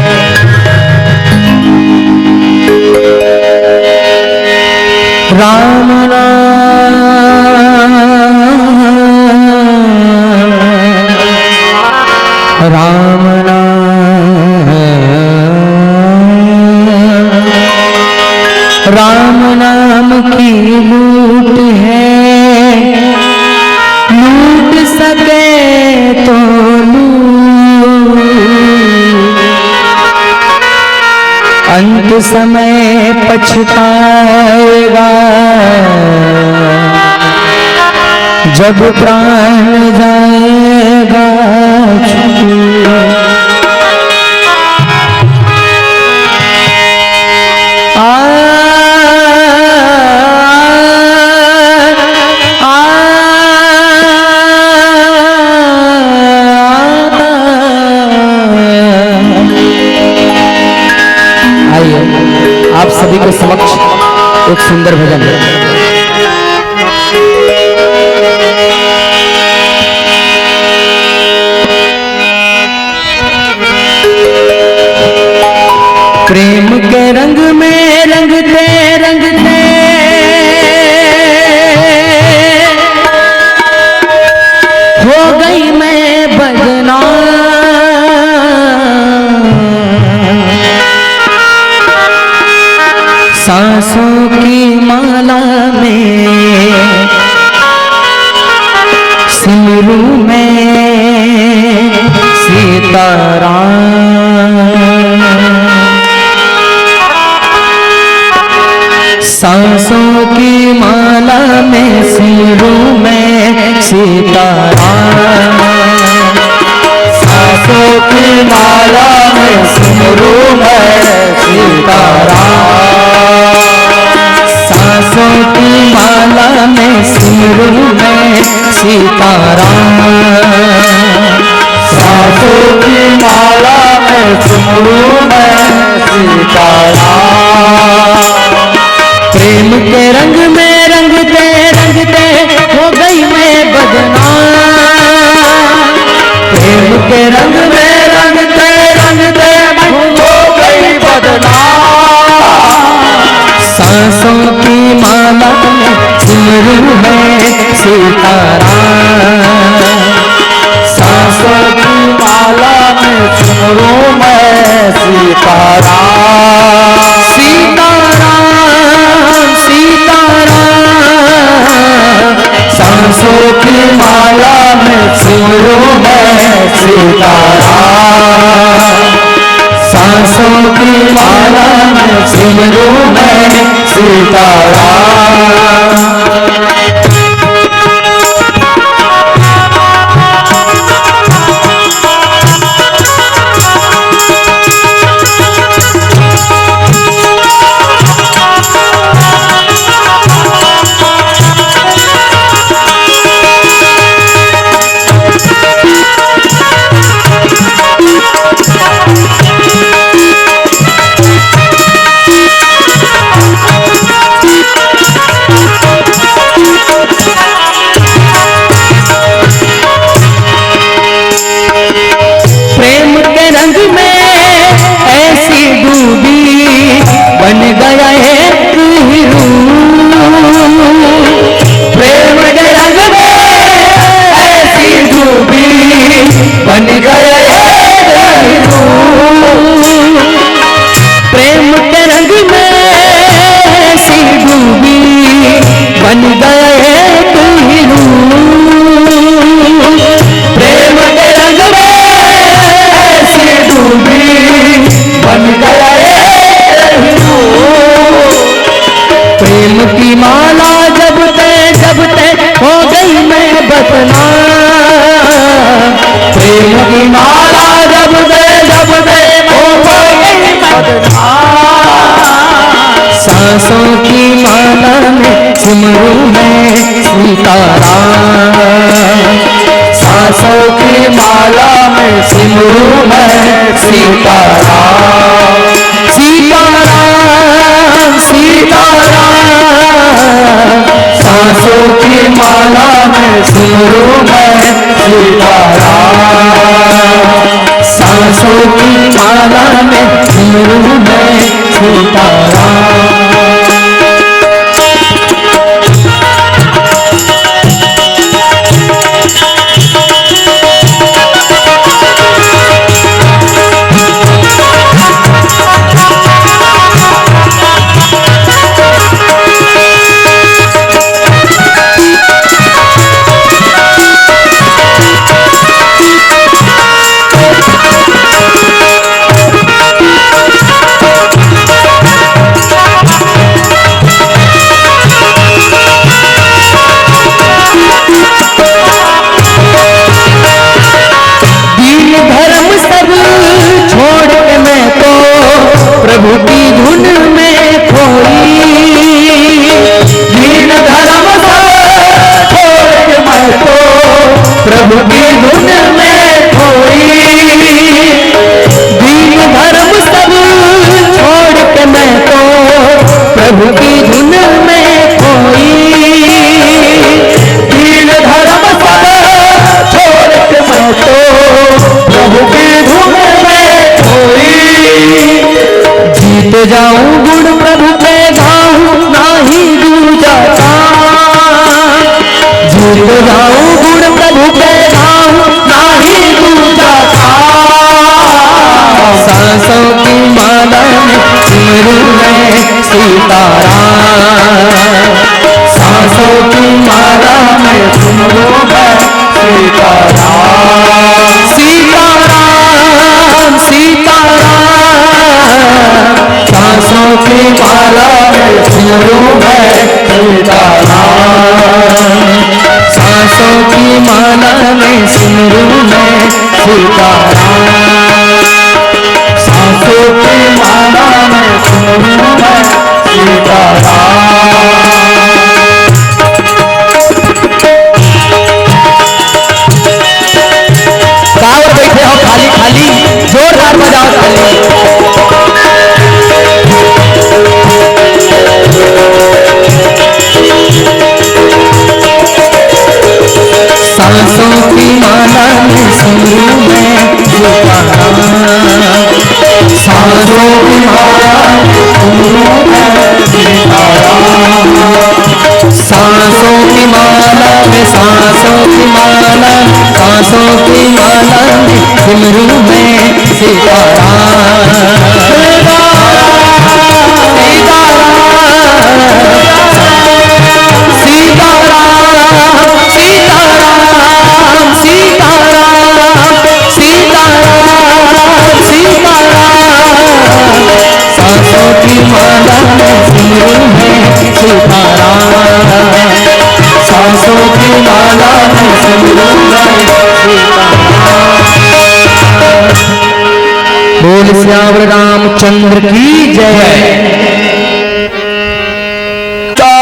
राम नाम, राम नाम, राम नाम की लूट है, लूट सके तो लूट, अंत समय पछताएगा, जब प्राण जाएगा छूट। आइए, आप सभी के समक्ष एक सुंदर भजन। प्रेम के रंग में रंगते रंगते हो गई मैं बदनाम। सांसों की माला में सिमरूं मैं सीताराम। सांसों की माला में सिमरूं मैं सीताराम। सांसों की माला में सिमरूं मैं सीताराम। सांसों की माला में सिमरूं मैं सीताराम। सांसों की माला में सिमरूं मैं सीताराम। प्रेम के रंग में रंगते रंगते हो गई मैं बदनाम। प्रेम के रंग में रंगते रंगते मैं हो गई बदनाम। सांसों की माला में सिमरूं मैं सीताराम। सांसों की माला में सिमरूं मैं सीताराम। सीताराम, सीताराम। सांसों की माला में सिमरूं मैं सीताराम। सांसों की माला में सिमरूं मैं सीताराम। प्रेम के रंग में ऐसी डूबी, बन गया एक हीरो। प्रेम के रंग में ऐसी डूबी, बन गया एक हीरो। प्रेम के रंग में ऐसी डूबी, बन गया एक हीरो। प्रेम के रंग में ऐसी डूबी, बन गया एक हीरो। प्रेम की माला जपते जपते हो गई मैं बदनाम। प्रेम की माला जपते जपते हो गई मैं बदनाम। सांसों की माला में सिमरूं मैं सीताराम। सांसों की माला में सिमरूं मैं सीताराम। सीताराम, सीताराम। सांसों की माला में सिमरूं मैं सीताराम। सांसों की माला में सिमरूं मैं सीताराम। सीताराम। सांसों की माला में सुन लूं मैं सीताराम। सीताराम, सीताराम। सांसों की माला में सुन लूं मैं सीताराम। सांसों की माला में सुन लूं मैं सीताराम। सांसों की माला में सुन लूं मैं सीताराम। कावर बैठे हो खाली खाली, जोरदार बजाओ ताली। सांसों की माला में सुन लूं मैं सीताराम। सांसों की माला में सुन लूं मैं सीताराम। सांसों की माला में, सांसों की माला में, सांसों की माला में सुन लूं मैं सीताराम। सीताराम, सीताराम, सीताराम, सीताराम, सीताराम, सीताराम। सांसों की माला में सुन लूं मैं सीताराम। सांसों की माला में सुन लूं मैं सीताराम। बोल सियावर रामचंद्र की जय। ता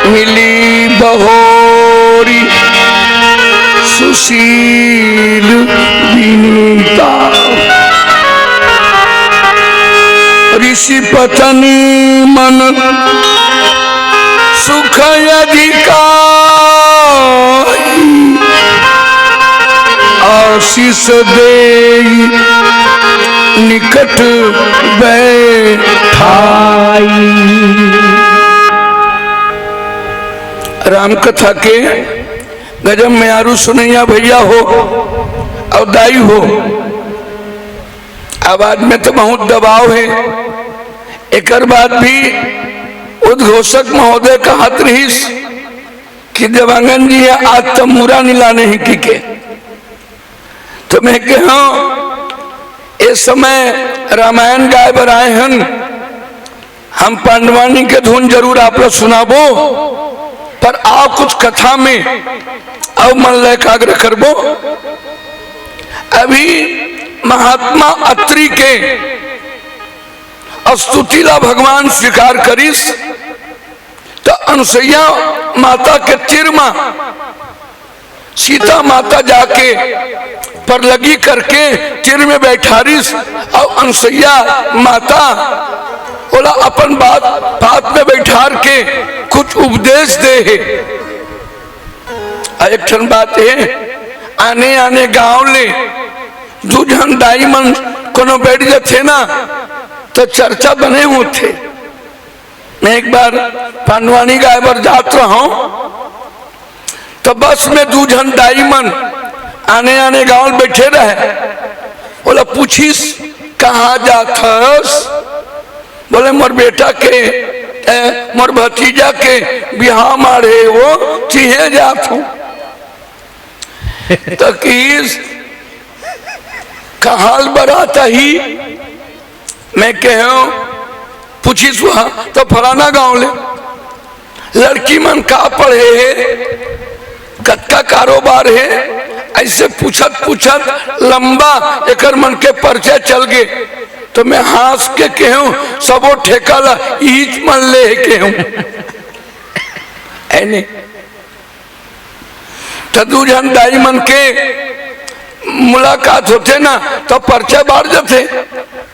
मिली बहोरी सुशील विनीता। ऋषि पत्नी मन सुख अधिकारी। आशीष देई निकट बैठाई। राम कथा के गजब मेयारू सुनैया भैया हो और दाई हो। आवाज में तो बहुत दबाव है, एकर बाद भी उद्घोषक महोदय कहत रहिस कि देवांगन जी, आज तो मुरा नी लाने हे कि के। तो मैं कहे हंव, ए समय रामायण गाय बर आए हन, हम पांडवानी के धुन जरूर आप ला सुनाबो, पर आओ कुछ कथा में अउ मन ला एकाग्र करबो। अभी महात्मा अत्रि के स्तुति ला भगवान स्वीकार करिस, त अनुसैया माता के तीर म सीता माता जाके परलगी करके तीर में बैठारिस, अउ अनुसैया माता ओला अपन बात, बात में बैठार के कुछ उपदेश दे हे। अउ एक ठन बात हे, आने आने गांव ले दू झन दाई मन कोनो बैठ जथे ना, तो चर्चा बने होथे। मैं एक बार पांडवानी गाय बर जात रहंव, तो बस में दू झन दाई मन आने आने गांव में बैठे रहे। ओला पूछिस, "कहाँ जात हस?" बोले, "मोर बेटा के, ए, मोर भतीजा के बिहाव माढ़े, वो तिहें जात हंव।" तो किस कहाल बरात ही, मैं कहेंव, पूछिस वहाँ, तो फलाना गांव ले लड़की मन का पढ़े हे, कतका कारोबार हे, ऐसे पूछत पूछत लंबा एकर मन के परिचय चल गे। तो मैं हंस के कहेंव, "सबो ठेका ला इहीच मन ले हे," कहेंव। है नहीं? त दू झन दाई मन के मुलाकात होथे ना, त परिचय बाढ़ जथे।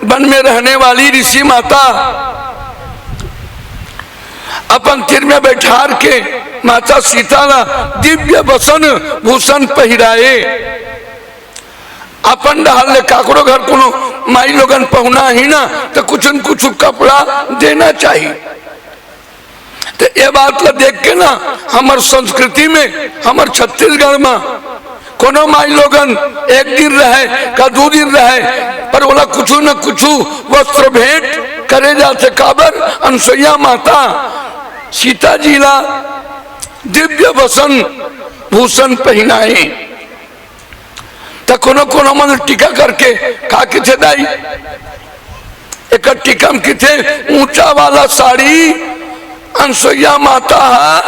वन में रहने वाली ऋषि माता अपन तीर में बैठार के माता सीता ला दिव्य वसन भूषण पहिराए। अपन डहर ले काकरो घर कोनो माई लोगन पहुना ही ना, त कुछ न कुछ कपड़ा देना चाहिए। त ये बात ला देख के ना, हमर संस्कृति में, हमर छत्तीसगढ़ में कोनो माई लोगन एक दिन रहे का दू दिन रहे, पर ओला कुछु न कुछु वस्त्र भेंट करे जाथे। काबर? अनसुईया माता सीता जी ला दिव्य वसन भूषण पहिनाए। त कोनो कोनो मन टीका करके का किथे दाई, एकर टीका म किथे, ऊंचा वाला साड़ी अनसुईया माता हा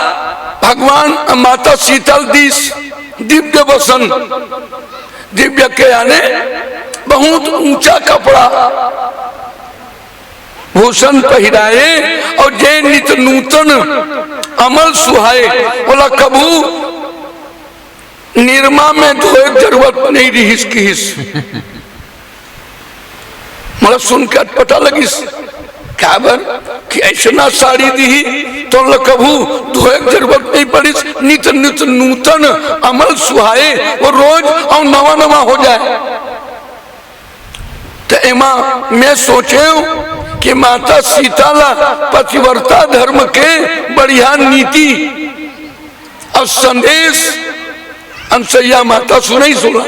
भगवान माता सीता ल दीस दिव्य वसन। दिव्य के याने बहुत ऊंचा कपड़ा भूषण पहिराए, और जे नित नूतन अमल सुहाए, ओला कभू निरमा में धोए के जरूरत नहीं रिहिस किहिस। मोला सुन के अटपटा लगिस, काबर कि ऐसना साड़ी दिही तो ओला कभू धोए के जरूरत नहीं पड़िस। नित नित नूतन अमल सुहाए, वो रोज और नवा नवा हो जाए। त एमा मैं सोचेंव कि माता सीता ला पतिव्रता धर्म के बढ़िया नीति और संदेश अनसुईया माता सुनइस ओला।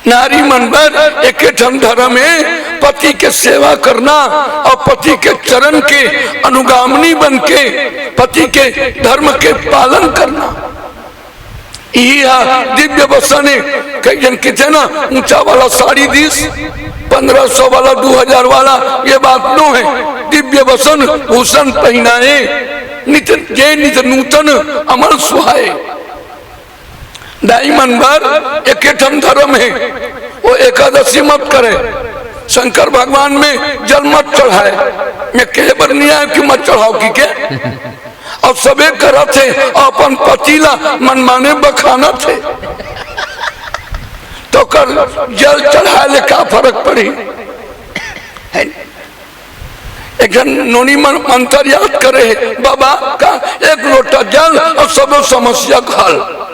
नारी मन बर एके ठन धर्म हे, पति के सेवा करना और पति के चरण के अनुगामिनी बन के पति के धर्म के पालन करना। इही हा दिव्य वसन हे। कई झन किथे ना, ऊंचा वाला साड़ी दीस, पन्द्रह सौ वाला, दू हजार वाला, ये बात नो हे। दिव्य वसन भूषण पहिनाए, नित, जे नित नूतन अमल सुहाए। दाई मन बर एके ठन धर्म हे, वो एकादशी मत करे, शंकर भगवान में जल मत चढ़ाए। मैं कहे बर नहीं आया कि मत चढ़ाओ कि के, अउ सबे करत हे, अउ अपन पति ला मनमाने बखानत हे, त ओकर जल चढ़ाए ले का फरक पड़ही? हे? एक झन नोनी मन मंत्र याद करे हे, "बाबा का एक लोटा जल अउ सबो समस्या के हल।"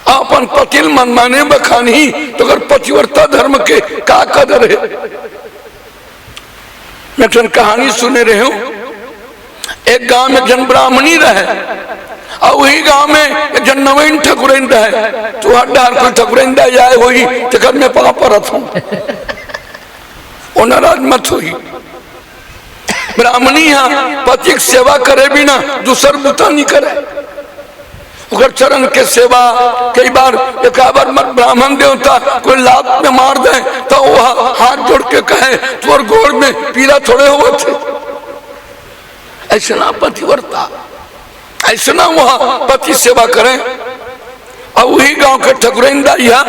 अपन पति ल मनमाने बखानही, त ओकर पतिव्रता धर्म के का कदर हे? मैं एक ठन कहानी सुने रहेंव। एक गांव में एक झन ब्राह्मणी रहे, अउ उही गांव में एक झन नवीन ठकुरइन रहे। त हर डहर कोई ठकुरइन दाई आए होही, तेकर मैं पांव परत हंव। ओ नाराज मत होही। ब्राह्मणी हा पति के सेवा करे बिना दूसर बुता नहीं करे। ओकर चरण के सेवा, कई बार एक बार मत ब्राह्मण देवता कोई लात में मार दे, त वो हा-, हाथ जोड़ के कहे, "तोर गोड़ में पीरा थोड़े होवत हे।" अइसना पतिव्रता, अइसना वो हा पति सेवा करे। अउ उही गांव के ठकुरइन दाई हा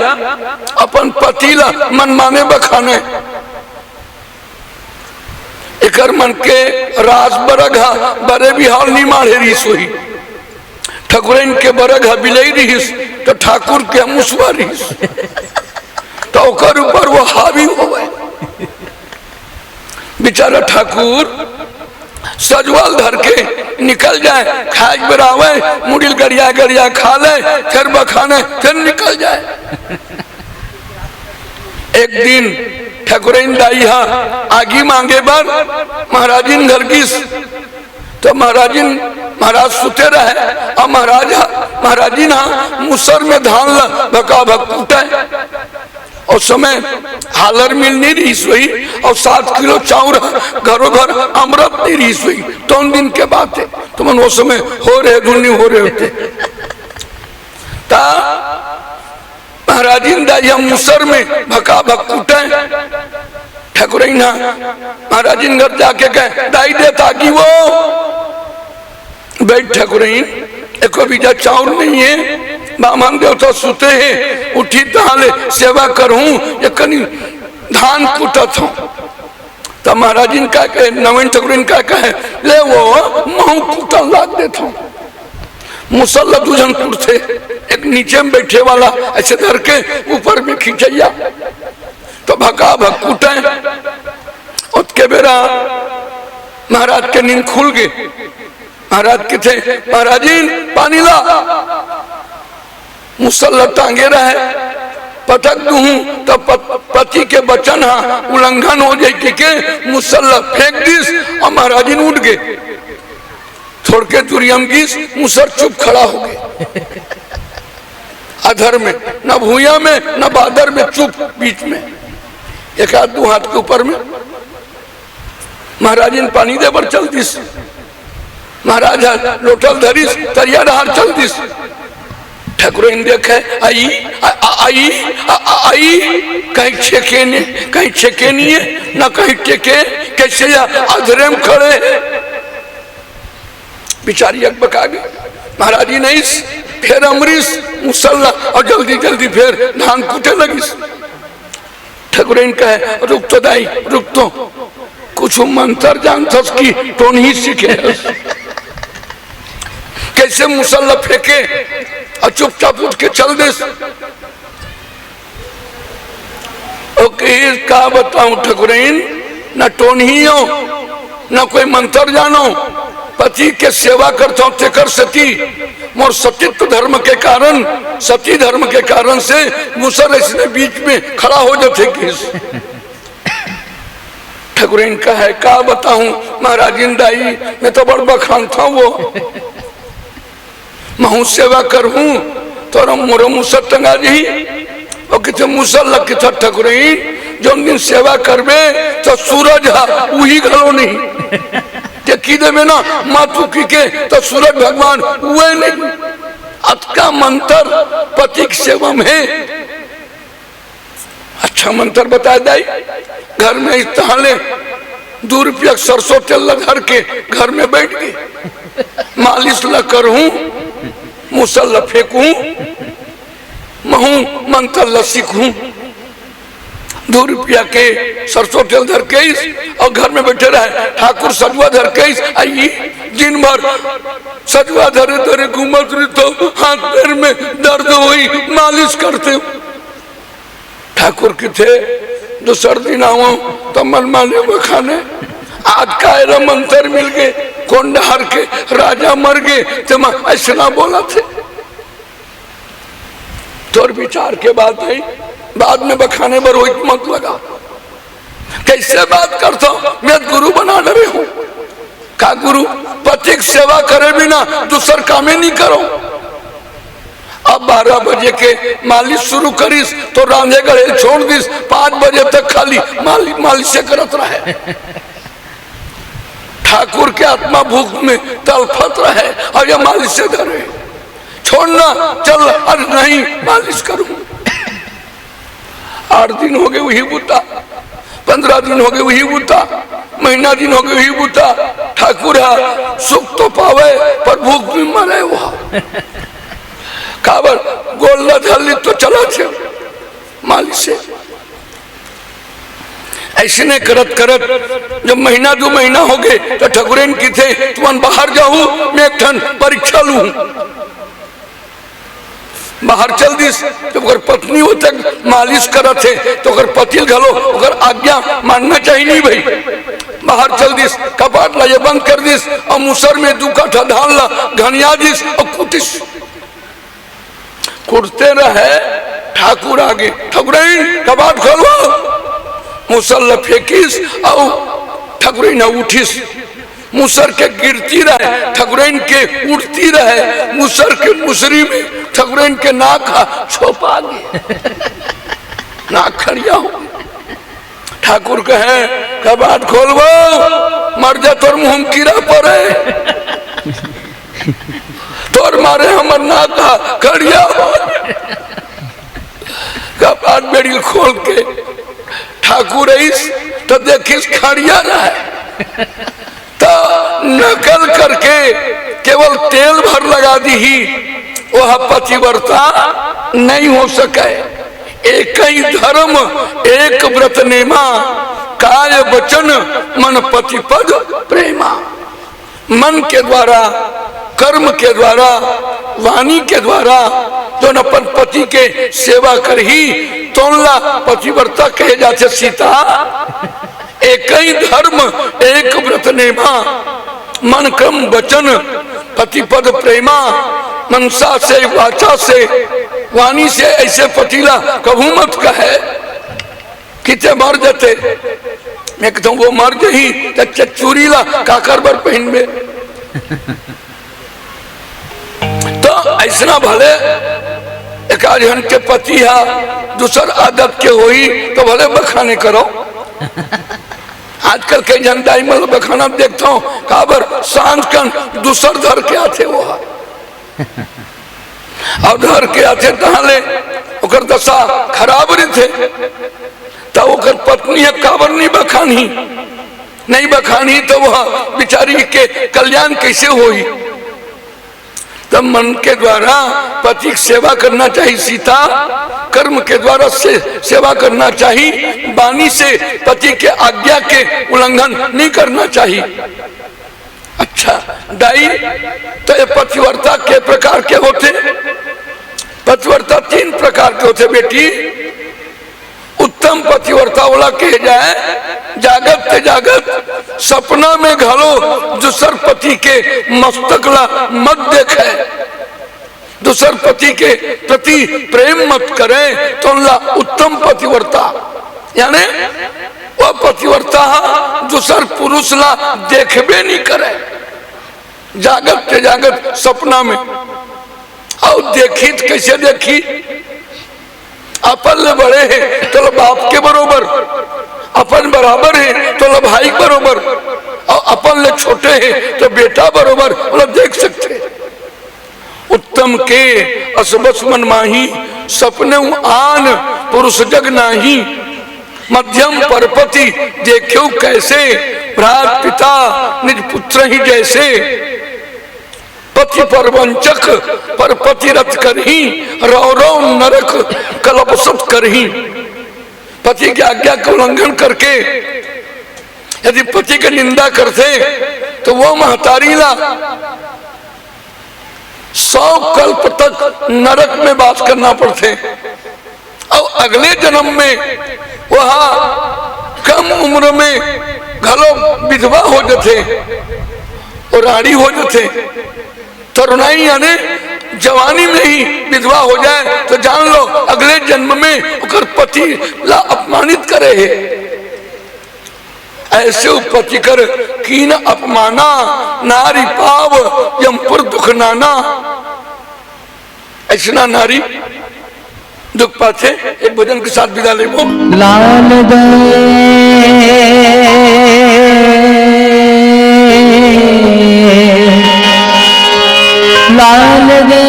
अपन पति ला मनमाने बखाने। एकर मन के राज बरग हा बरे बिहाव नी माढ़े रिहिस होही। ठकुरइन के बरग हा बिलई रिहिस, त ठाकुर के मुसवा रिहिस, त ओकर ऊपर वो हावी होवे। बेचारा ठाकुर सजवल धर के निकल जाए, खाए के बेरा आवे, मुड़ी ल गरिया गरिया खा ले, फिर बखाने, फिर निकल जाए। एक दिन ठकुरइन दाई हा आगी मांगे बर महाराजिन घर गिस, त महाराजिन, महाराज सुते रहे, अउ महाराज हा, महाराजिन हा मुसर में धान ला भकाभक कूटे। ओ समय हालर मिल नहीं रिहिस होही, अउ सात किलो चाउर हा घरो घर अमरत नहीं रिहिस होही। तउन दिन के बात हे, तुमन ओ समय हो रहे धुन नहीं हो रहे होते। त महाराजिन दाई हा मुसर में भकाभक कूटे। ठकुरइन हा महाराजिन घर जाके कहे, "दाई दे तागी वो।" "बइठ ठकुरइन, एको बीजा चाउर नहीं हे, बामन देवता सुते हे, उठी तहां ले सेवा करहूं, एकनी धान कूटत हंव।" त महाराजिन का कहे, नवीन ठकुरइन का कहे, "ले वो, महूं कूटन लाग देथंव।" मुसर ला दू झन कूटथे, एक नीचे में बइठे वाला अइसे धर के, ऊपर में खिंचइया, त भकाभक कूटे। ओतके बेरा महाराज के नींद खुल गे। महाराज कथे, "महाराजिन, पानी ला।" मुसर ला टांगे रहे, पटक दूहूं त पत-, पति के बचन हा उल्लंघन हो जाही कहिके मुसर ला फेंक दिस अउ महाराजिन उठ गे। थोड़के दूरिया म गिस, मुसर चुप खड़ा हो गे। अधर में, न भुइयां में, न बादर में, चुप बीच में, एक हाथ दू हाथ के ऊपर में। महाराजिन पानी दे बर चल दिस। महाराज ह लोटा ल धरिस, तरिया डहार चल दिस। ठकुरइन देखे, आई, आ, आ, आई, आ, आ, आई, कहीं छेके ने, कहीं छेके नहीं है, ना कहीं टेके, कैसे या अधरे में खड़े। बिचारी अकबका गई। महाराजिन आइस, फेर अमरिस मुसल्ला अउ जल्दी जल्दी फेर धान कूटे लगिस। ठकुरइन कहे, "रुक तो दाई, रुक तो, कुछ मंतर जानथस कि टोनही सीखे हस? कैसे मुसल्ला फेंके अउ चुपचाप उठ के चल देस?" ओ कहिस, "का बताऊं ठकुरइन, न टोनही हो, न कोई मंतर जानो, पति के सेवा करथंव, तेकर सेती मोर सतीत्व धर्म के कारण, सती धर्म के कारण से मुसर अइसने बीच में खड़ा हो जाथे," कहिस। ठकुरइन कहे, "का बताऊं महाराजिन दाई, मैं तो बड़ बखानथंव वो।" महूं सेवा करहूं, तोर मोरो मुसर टंगा जही। ओ कहिथे, "मुसर ल कहिथे ठकुरइन, जोन दिन सेवा करबे, त सूरज ह उही घलो नहीं। ते कहि देबे ना, मातु कहिके, त सूरज भगवान उहे नहीं।" अतका मंतर पति के सेवा में हे। अच्छा मंतर बताय दाई, घर में इस तहां ले दू रुपया के सरसों तेल ला धर के घर में बैठ गे। मालिश ला करहूं, मुसल ला फेंकहूं, महूं मंतर ला सीखहूं। दू रुपया के सरसों तेल धर के आइस अउ घर में बैठे रहे। ठाकुर सजवा धर के आइस, अई दिन भर सजवा धरे धरे घूमत रहिथंव, हाथ पैर में दर्द होही, मालिश करतेंव। ठाकुर कहिथे, "दूसर दिन आवंव त मनमाने बखाने, आज का एला मंतर मिल गे, कोन डहर के राजा मर गे, तेमा अइसना बोलत हे।" तोर विचार के बात हे, बाद में बखाने बर होही त मत लगा। कइसे बात करथंव, मैं गुरु बना डरे हंव। का गुरु, पति के सेवा करे बिना दूसर कामे नइ करंव। अब बारह बजे के मालिश शुरू करिस त रांधे गढ़े छोड़ दिस, पांच बजे तक खाली मालि-, मालिशे करत रहे। ठाकुर के आत्मा भूख में तलफत रहे अउ ये मालिशे धरे। छोड़ ना, चल, अरे नहीं, मालिश करहूं। आठ दिन होगे उही बूता, पंद्रह दिन होगे उही बूता, महीना दिन होगे उही बूता। ठाकुर ह सुख तो पावे, पर भूख में मरे वो। काबर, गोड़ ला धर लिस त चलत हे मालिशे। अइसने करत करत जब महीना दू महीना होगे, त ठकुरइन कहिथे, "तुमन बाहर जाहू, मैं एक ठन परीक्षा लूहूं।" बाहर चल दिस, जब ओकर पत्नी ओतक मालिश करत हे, त ओकर पति ल घलो ओकर आज्ञा मानना चाही नहीं भई। बाहर चल दिस, कपाट ला ये बंद कर दिस, अउ मुसर में दू काठा धान ला घनिया दिस, अउ कूटिस। कूटते रहे, ठाकुर आगे, "ठकुरइन, कपाट खोलवव।" मुसर ला फेंकिस, अउ ठकुरइन ह उठिस। मुसर के गिरती रहे, ठकुरइन के उठती रहे, मुसर के मुसरी में ठकुरइन के नाक ह छोपा गे। नाक खड़िया हो गे। ठाकुर कहे, "कपाट खोलवव, मर जा, तोर मुंह में कीरा परे। तोर मारे हमर नाक ह खड़िया हो।" कपाट बेड़ी खोल के ठाकुर आइस त देखिस खड़िया रहे। त नकल करके केवल तेल भर लगा दिही, ओह पतिव्रता नहीं हो सके। एकहि धर्म एक व्रत नेमा, काय वचन मन पति पद प्रेमा। मन के द्वारा, कर्म के द्वारा, वाणी के द्वारा जोन अपन पति के सेवा करही, तोन ला पतिव्रता कहे जाथे सीता। एकहि धर्म एक व्रत नेमा, मन कर्म वचन पति पद प्रेमा। मनसा से, वाचा से, वाणी से अइसे पति ला कभू मत कहे कि ते मर जते। मैं कहता हूँ, वो मर जही, त चूरी ला काकर बर पहिनबे? त अइसना भले एकाध झन के पति ह दूसर आदत के होही, त भले बखाने करो। आजकल कई झन दाई मन ल बखानत देखथंव, काबर सांझ कन दूसर धर के आथे वो ह। अउ धर के आथे तहाँ ले ओकर दशा खराब रहिथे। त ओकर पत्नी ह काबर नइ बखानही, नइ बखानही त वो बिचारी के कल्याण कइसे होही? तब मन के द्वारा पति की सेवा करना चाहिए सीता, कर्म के द्वारा से सेवा करना चाहिए, वाणी से पति के आज्ञा के उल्लंघन नहीं करना चाहिए। अच्छा दाई, तो ये पतिव्रता के प्रकार के होथे? पतिव्रता तीन प्रकार के होथे बेटी। उत्तम पतिव्रता ओला कहे जाए, जागत ते जागत सपना में घलो दूसर पति के मस्तक ला मत देखे, दूसर पति के प्रति प्रेम मत करे, तो ओला उत्तम पतिव्रता। यानी वो पतिव्रता ह दूसर पुरुष ला देखबे नहीं करे, जागत ते जागत सपना में। अउ देखी त कइसे देखी? अपन ले बड़े हे तो ला बाप के बरोबर, अपन बराबर हे तो ला भाई के बरोबर, अउ अपन ले छोटे हे तो बेटा बरोबर, ओला देख सकथे। उत्तम के अस बस मन माही, सपनेउ आन पुरुष जग नाही। मध्यम परपति देखेउ कैसे, भ्रात पिता निज पुत्रहि जैसे। पति पर वंचक पर पतिरथ करही, रौ रौ नरक कलप सत करही। पति के आज्ञा के उल्लंघन करके यदि पति के निंदा करथे तो वो महतारी ला सौ कल्प तक नरक में बास करना पड़थे। अउ अगले जन्म में वह कम उम्र में घलो विधवा हो जथे, वो रानी हो जथे। तरुणाई यानी जवानी में ही विधवा हो जाए तो जान लो अगले जन्म में ओकर पति ला अपमानित करे हे। ऐसे पति कर कीन अपमाना, नारी पाव यमपुर दुख नाना। ऐसना नारी दुख पाथे। एक भजन के साथ विदा लेबो। लाल दे, लाल दे,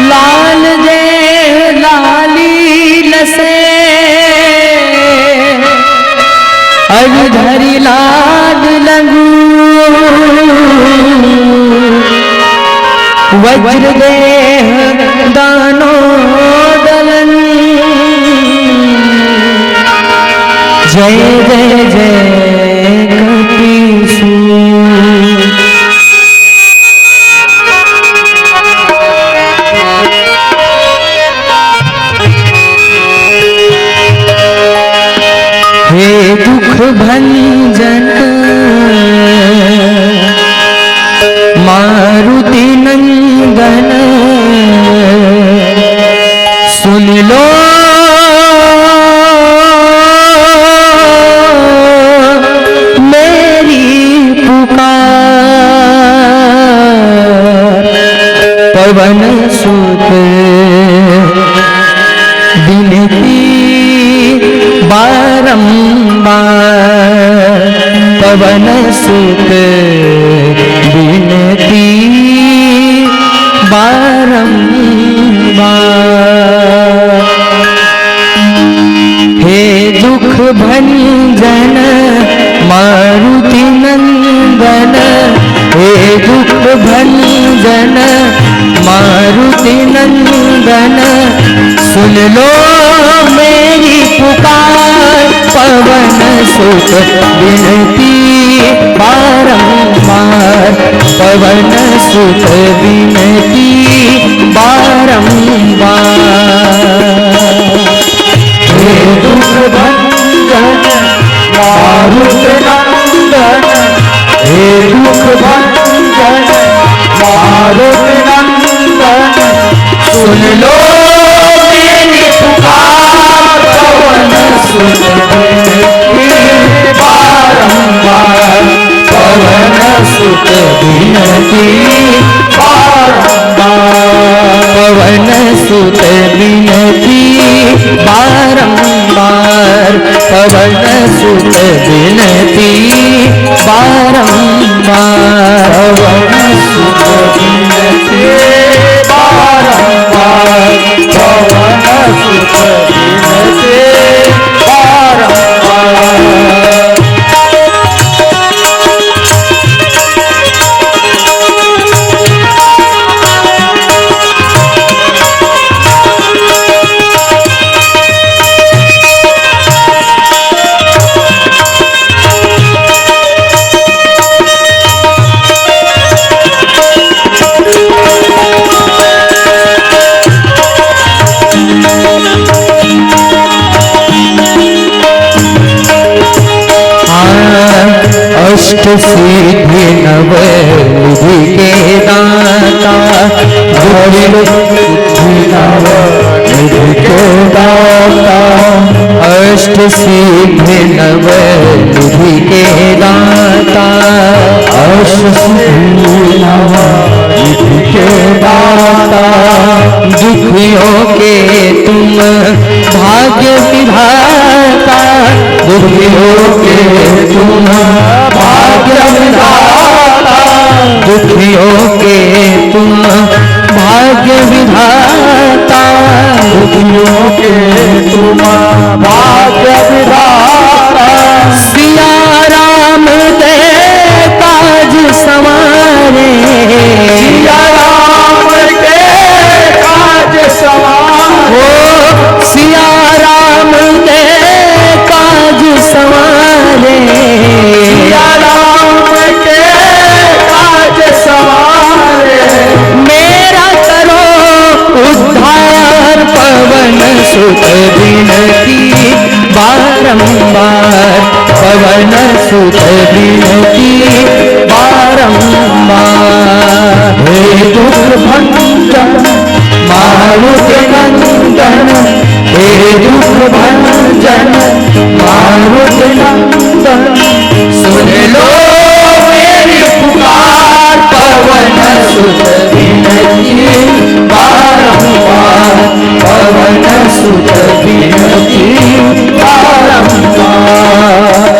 लाल दे, लाली लसे। अर धरि लाद लघु वज्र देह दानो दलन। जय जय जय कपीसु। हे दुख भंजन मारुति नंदन, सुन लो मेरी पुकार। पवन सुत बिनती बारंबार, पवन सुत बिनती बारंबार। हे दुख भंजन मारुति नंदन, हे दुख भंजन मारुति नंदन, सुन लो मेरी पुकार। पवन सुत बिनती बारंबार, पवन सुत बिनती बारंबार। हे दुख भंजन मारुत नंदन, हे दुख भंजन मारुत नंदन, सुन लो मेरी पुकार। पवन सुत बिनती बारंबार, पवन सुत बिनती बारंबार, पवन सुत बिनती बारंबार। पवन सुत बिनती बारंबार। पवन सुत बिनती बारंबार। पवन सुत बिनती बारंबार। अष्ट सिद्धि नव निधि के दाता। अष्ट सिद्धि नव निधि के दाता। अष्ट सिद्धि नव निधि के दाता। अष्ट सिद्धि नव निधि के दाता। दुखियों के तुम भाग्य विधाता। दुखियों के तुम भाग्य विधाता। दुखियों के तुम भाग्य विधाता। दुखियों के तुम भाग्य विधाता। सिया राम के काज संवारे। सिया राम के काज संवारे। ओ सिया राम के काज संवारे। सिया राम के काज संवारे। मेरा करो उद्धार पवन सुत बिनती बारंबार। पवन सुत बिनती बारंबार। हे दुख भंजन मारुति नंदन। हे दुख भंजन मारुति नंदन। सुन लो मेरी पुकार पवन सुत बिनती बारंबार। पवन सुत बिनती बारंबार।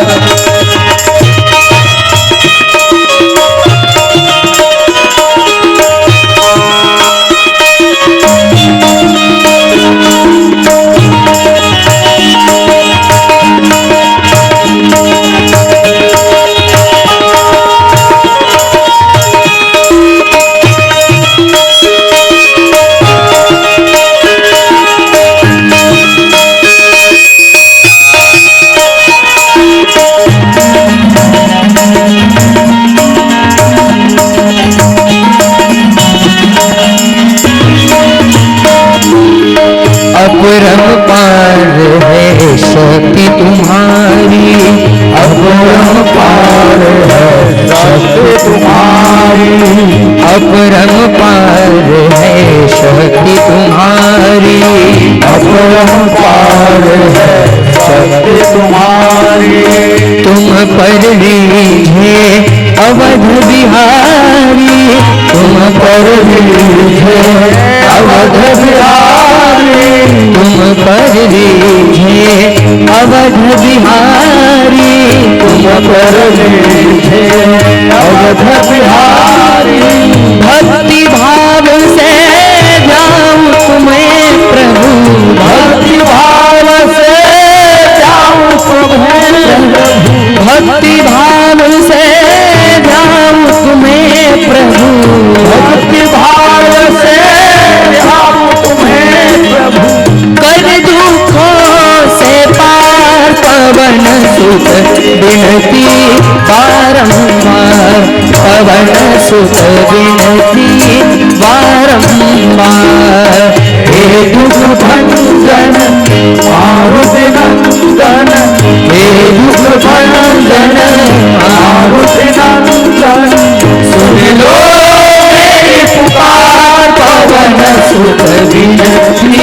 अपरंपार है शक्ति तुम्हारी। अपरंपार है शक्ति तुम्हारी। अपरंपार है शक्ति तुम्हारी। अपरंपार है शक्ति तुम्हारी। तुम पर रीझे अवध बिहारी। तुम पर रीझे अवध बिहारी। तुम पर रीझे अवध बिहारी। तुम पर रीझे अवध बिहारी। भक्ति भाव से जाऊं तुम्हें प्रभु। भक्ति भाव से जाऊं तुम्हें प्रभु। भक्ति भाव से जाऊं तुम्हें प्रभु। भक्ति भाव से जाऊं तुम्हें प्रभु। कर दुखों से पार पवन सुत बिनती बारंबार। पवन सुत बिनती बारंबार। हे दुख भंजन मारुति नंदन। हे दुख भंजन मारुति नंदन। सुन लो मेरी पुकार पवन सुत बिनती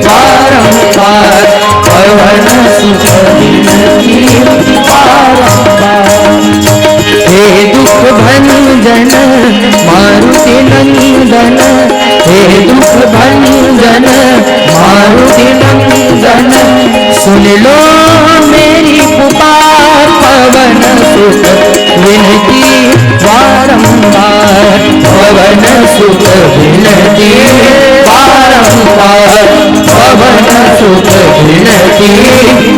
बारंबार। पवन सुत बिनती बारंबार। हे दुख भंजन मारुति नंदन। हे दुख भंजन मारुति नंदन। सुन लो तेरी पुकार पवन सुत विनती बारंबार, पवन सुत विनती बारंबार, पवन सुत विनती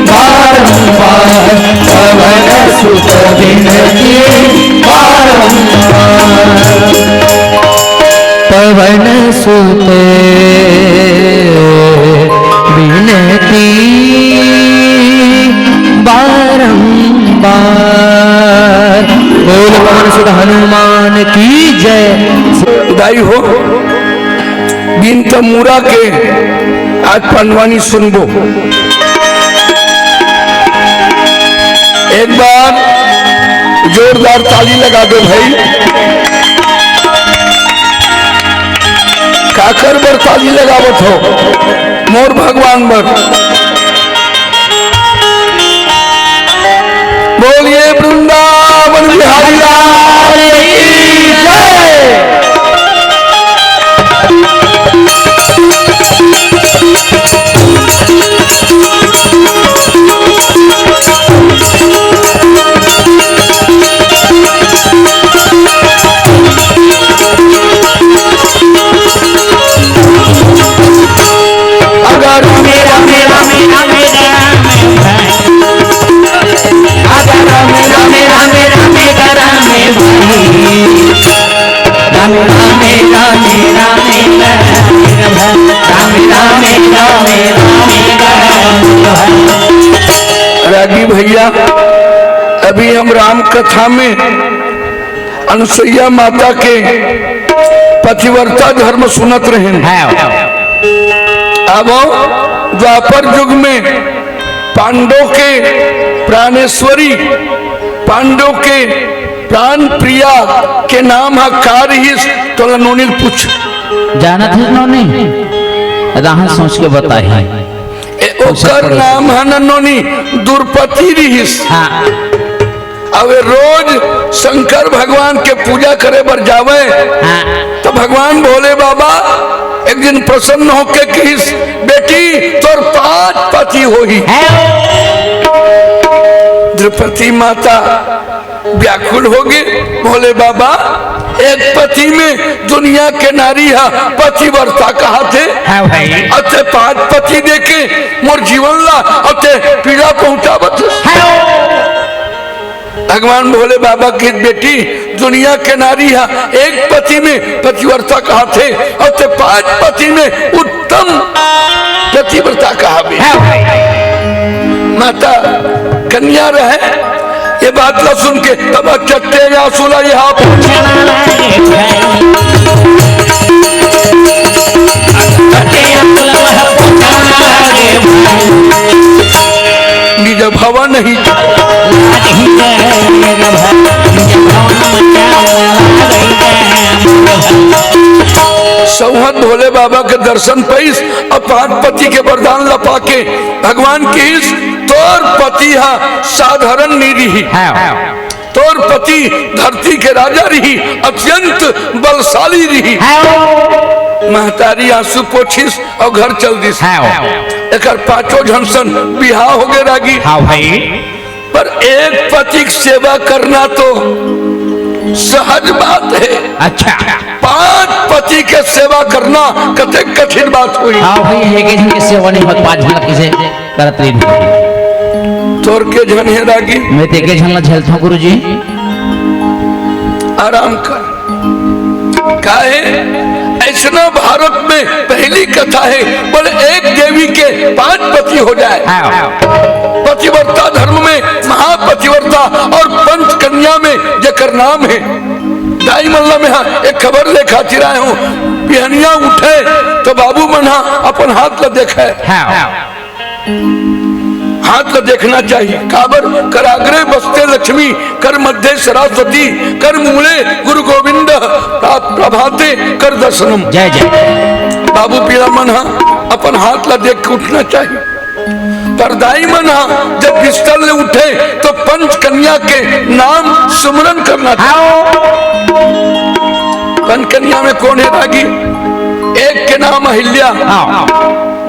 बारंबार, पवन सुत विनती बारंबार। पवन सुत विनती बारंबार। बोल पवन सुत हनुमान की जय। दाई हो, बिन त मुरा के आज पंडवानी सुनबो। एक बार जोरदार ताली लगा दो भाई। काकर बर ताली लगावत हो? मोर भगवान बर। बोलिए वृंदावन बिहारी लाल की जय। अगर मेरा, मेरा, मेरा, मेरा, अगर मेरा, मेरा, मेरा, मेरा, मेरा, राम रामे रामे रामे रामे रामे रामे रामे रामे रामे रामे। रागी भैया, अभी हम राम कथा में अनुसुईया माता के पतिव्रता धर्म सुनत रहेन। हाँ। अब द्वापर युग में पांडव के प्राणेश्वरी, पांडव के प्राण प्रिया के नाम ह का रिहिस, तोला नोनी ल पूछ। जानत हस नोनी? राह सोच के बताही। ए, ओकर नाम ह न नोनी, द्रुपदी रिहिस। हाँ। अब ए रोज शंकर भगवान के पूजा करे बर जावे, हाँ। तो भगवान भोले बाबा एक दिन प्रसन्न होके कहिस, "बेटी, तोर पांच पति होही।" हाँ। द्रुपदी माता व्याकुल होगे, "भोले बाबा, एक पति में दुनिया के नारी ह पतिव्रता कहाथे, हाँ भाई। अते पांच पति देके मोर जीवन ला अते पीड़ा पहुंचावत।" हाँ। भगवान भोले बाबा के, "बेटी, दुनिया के नारी ह एक पति में पतिव्रता कहाथे, अते पांच पति में उत्तम पतिव्रता कहाबे।" हाँ भाई। माता कन्या रहे, ये बात ला सुन के तब चट्टे या सुला यहाँ पर निज भवन ही। सौहत भोले बाबा के दर्शन पइस, अब पांच पति के वरदान ला पाके भगवान कहिस, "तोर पति हा साधारण नी रिही।" हाँ। तोर पति धरती के राजा रिही, अत्यंत बलशाली रिही। हाँ। महतारी आंसू पोछिस अउ घर चल दिस। हाँ। एकर पांचों झन सन बिहाव होगे रागी। हाँ भाई। पर एक पति के सेवा करना तो सहज बात है। अच्छा। पांच पति के सेवा करना कतेक कठिन बात होही। हाँ भाई, एक झन के सेवा नहीं होत, पांच झन के से करत रही। तोर के झन हे रागी? मैं ते के झन ला झेलथों गुरुजी। आराम कर। काहे? ऐसना भारत में पहली कथा है, बोले एक देवी के पांच पति हो जाए। हाँ। पतिव्रता धर्म में महापतिव्रता और पंच कन्या में जेकर नाम है। दाई मन ला मैं हा एक खबर ले खातिर आए हूँ, बिहनिया उठे तो बाबू मन हा अपन हाथ ला देखे। हाँ। हाथ ला देखना चाहिए। काबर? कराग्रे बसते लक्ष्मी, कर मध्ये सरस्वती, कर मूले गुरु गोविंद, प्रा-, प्रभाते कर दर्शनम। जय जय। बाबू पीला मन हा अपन हाथ ला देख के उठना चाहिए। पर दाई मन हा जब बिस्तर ले उठे तो पंच कन्या के नाम सुमरन करना चाहिए। हाँ। पंच कन्या में कौन है रागी? एक के नाम अहिल्या, हाँ।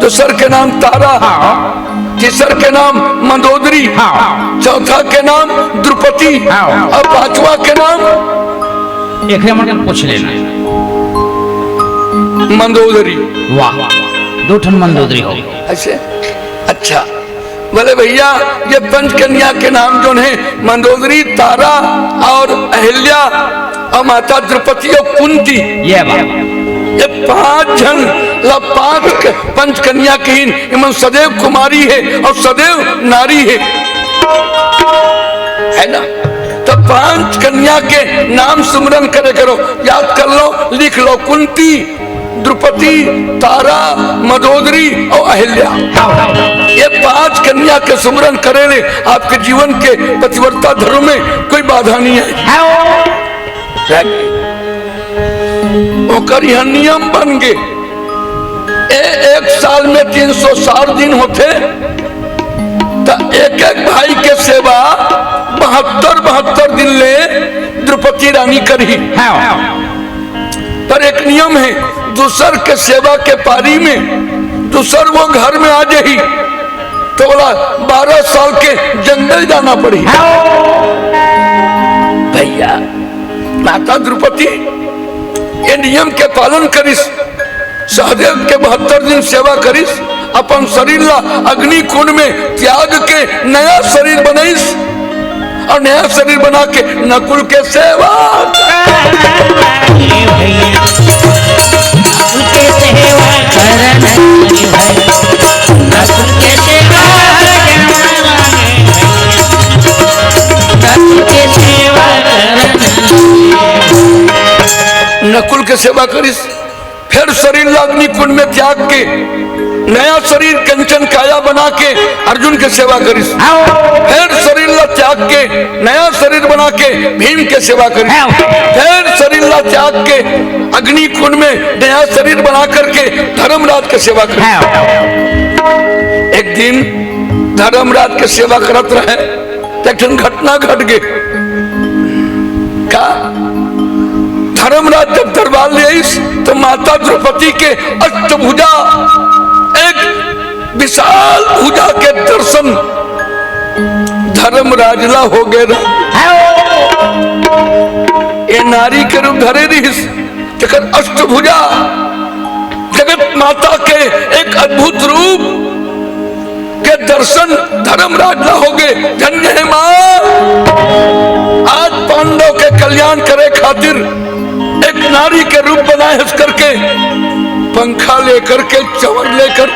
दूसर के नाम तारा, हाँ। तीसर के नाम मंदोदरी, हाँ। चौथा के नाम द्रुपति, हाँ। अउ पांचवा के नाम एकरे मन के पूछ लेना। मंदोदरी। वाह, दू ठन मंदोदरी हो। अइसे? अच्छा, बोले भइया, ये पंच कन्या के नाम जोन हे, मंदोदरी, तारा अउ अहिल्या अउ माता द्रुपति अउ कुंती। ये बात। ये पांच झन ला पांच क-, पंच कन्या कहिन, एमन सदैव कुमारी हे अउ सदैव नारी हे, हे ना? त पांच कन्या के नाम सुमरन करे करो, याद कर लो, लिख लो, कुंती, द्रुपति, तारा, मंदोदरी अउ अहिल्या। ये पांच कन्या के सुमरन करे ले आपके जीवन के पतिव्रता धर्म में कोई बाधा नहीं हे। ओकर यह नियम बन गे। ए, एक साल में तीन सौ साठ दिन होथे, त एक एक भाई के सेवा बहत्तर बहत्तर दिन ले द्रुपति रानी करही। हाँ। पर एक नियम हे, दूसर के सेवा के पारी में दूसर वो घर में आ जाही, त ओला बारह साल के जंगल जाना पड़ही। हाँ। भइया, माता द्रुपति ये नियम के पालन करिस, सहदेव के बहत्तर दिन सेवा करिस, अपन शरीर ला अग्नि कुंड में त्याग के नया शरीर बनाइस अउ नया शरीर बना के नकुल के सेवा। नकुल के सेवा करिस, फेर शरीर ला अग्नि कुंड में त्याग के नया शरीर कंचन काया बना के अर्जुन के सेवा करिस। फेर शरीर ला त्याग के नया शरीर बना के भीम के सेवा करिस। फेर शरीर ला त्याग के अग्नि कुंड में नया शरीर बना करके धर्मराज के सेवा करिस। एक दिन धर्मराज के सेवा करत रहे, त एक ठन घटना घट गे। का? धर्मराज जब दरबार ले आइस, त माता द्रौपदी के अष्टभुजा, एक विशाल भुजा के दर्शन धर्मराज ला हो गे रहा। ए नारी के रूप धरे रिहिस, तेकर अष्टभुजा, जगत माता के एक अद्भुत रूप के दर्शन धर्मराज ला हो गे। धन्य हे माँ, आज पांडव के कल्याण करे खातिर एक नारी के रूप बनाए हस करके, पंखा लेकर के, चंवर लेकर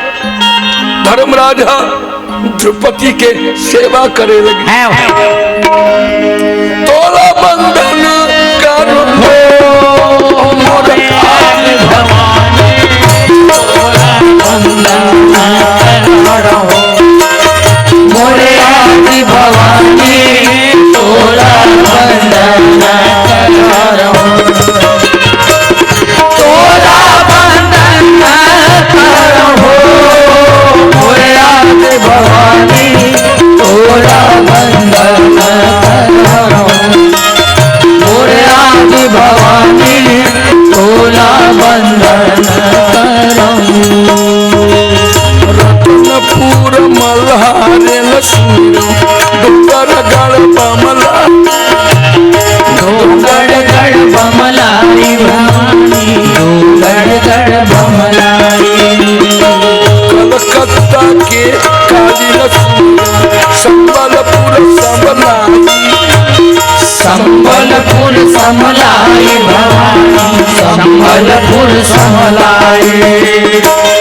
धर्मराज हा द्रौपदी के सेवा करे लगिस। हाँ। तोला बंदन करो मोर आदि भवानी, तोला बंदन करो मोर आदि भवानी, तोला बंदन करो। तोला बंदन करहु मोर आदि भवानी, तोला बंदन करहु मोर आदि भवानी, तोला बंदन करहु। रतनपुर मल्हारे ल सुमिरौं, डोंगरगढ़ बमला। डोंगरगढ़ बमलारी भवानी, डोंगरगढ़ बमलारी। कलकत्ता के काली ल सुमिरौं, संबलपुर समलाई। संबलपुर समलाई भवानी, संबलपुर समलाई।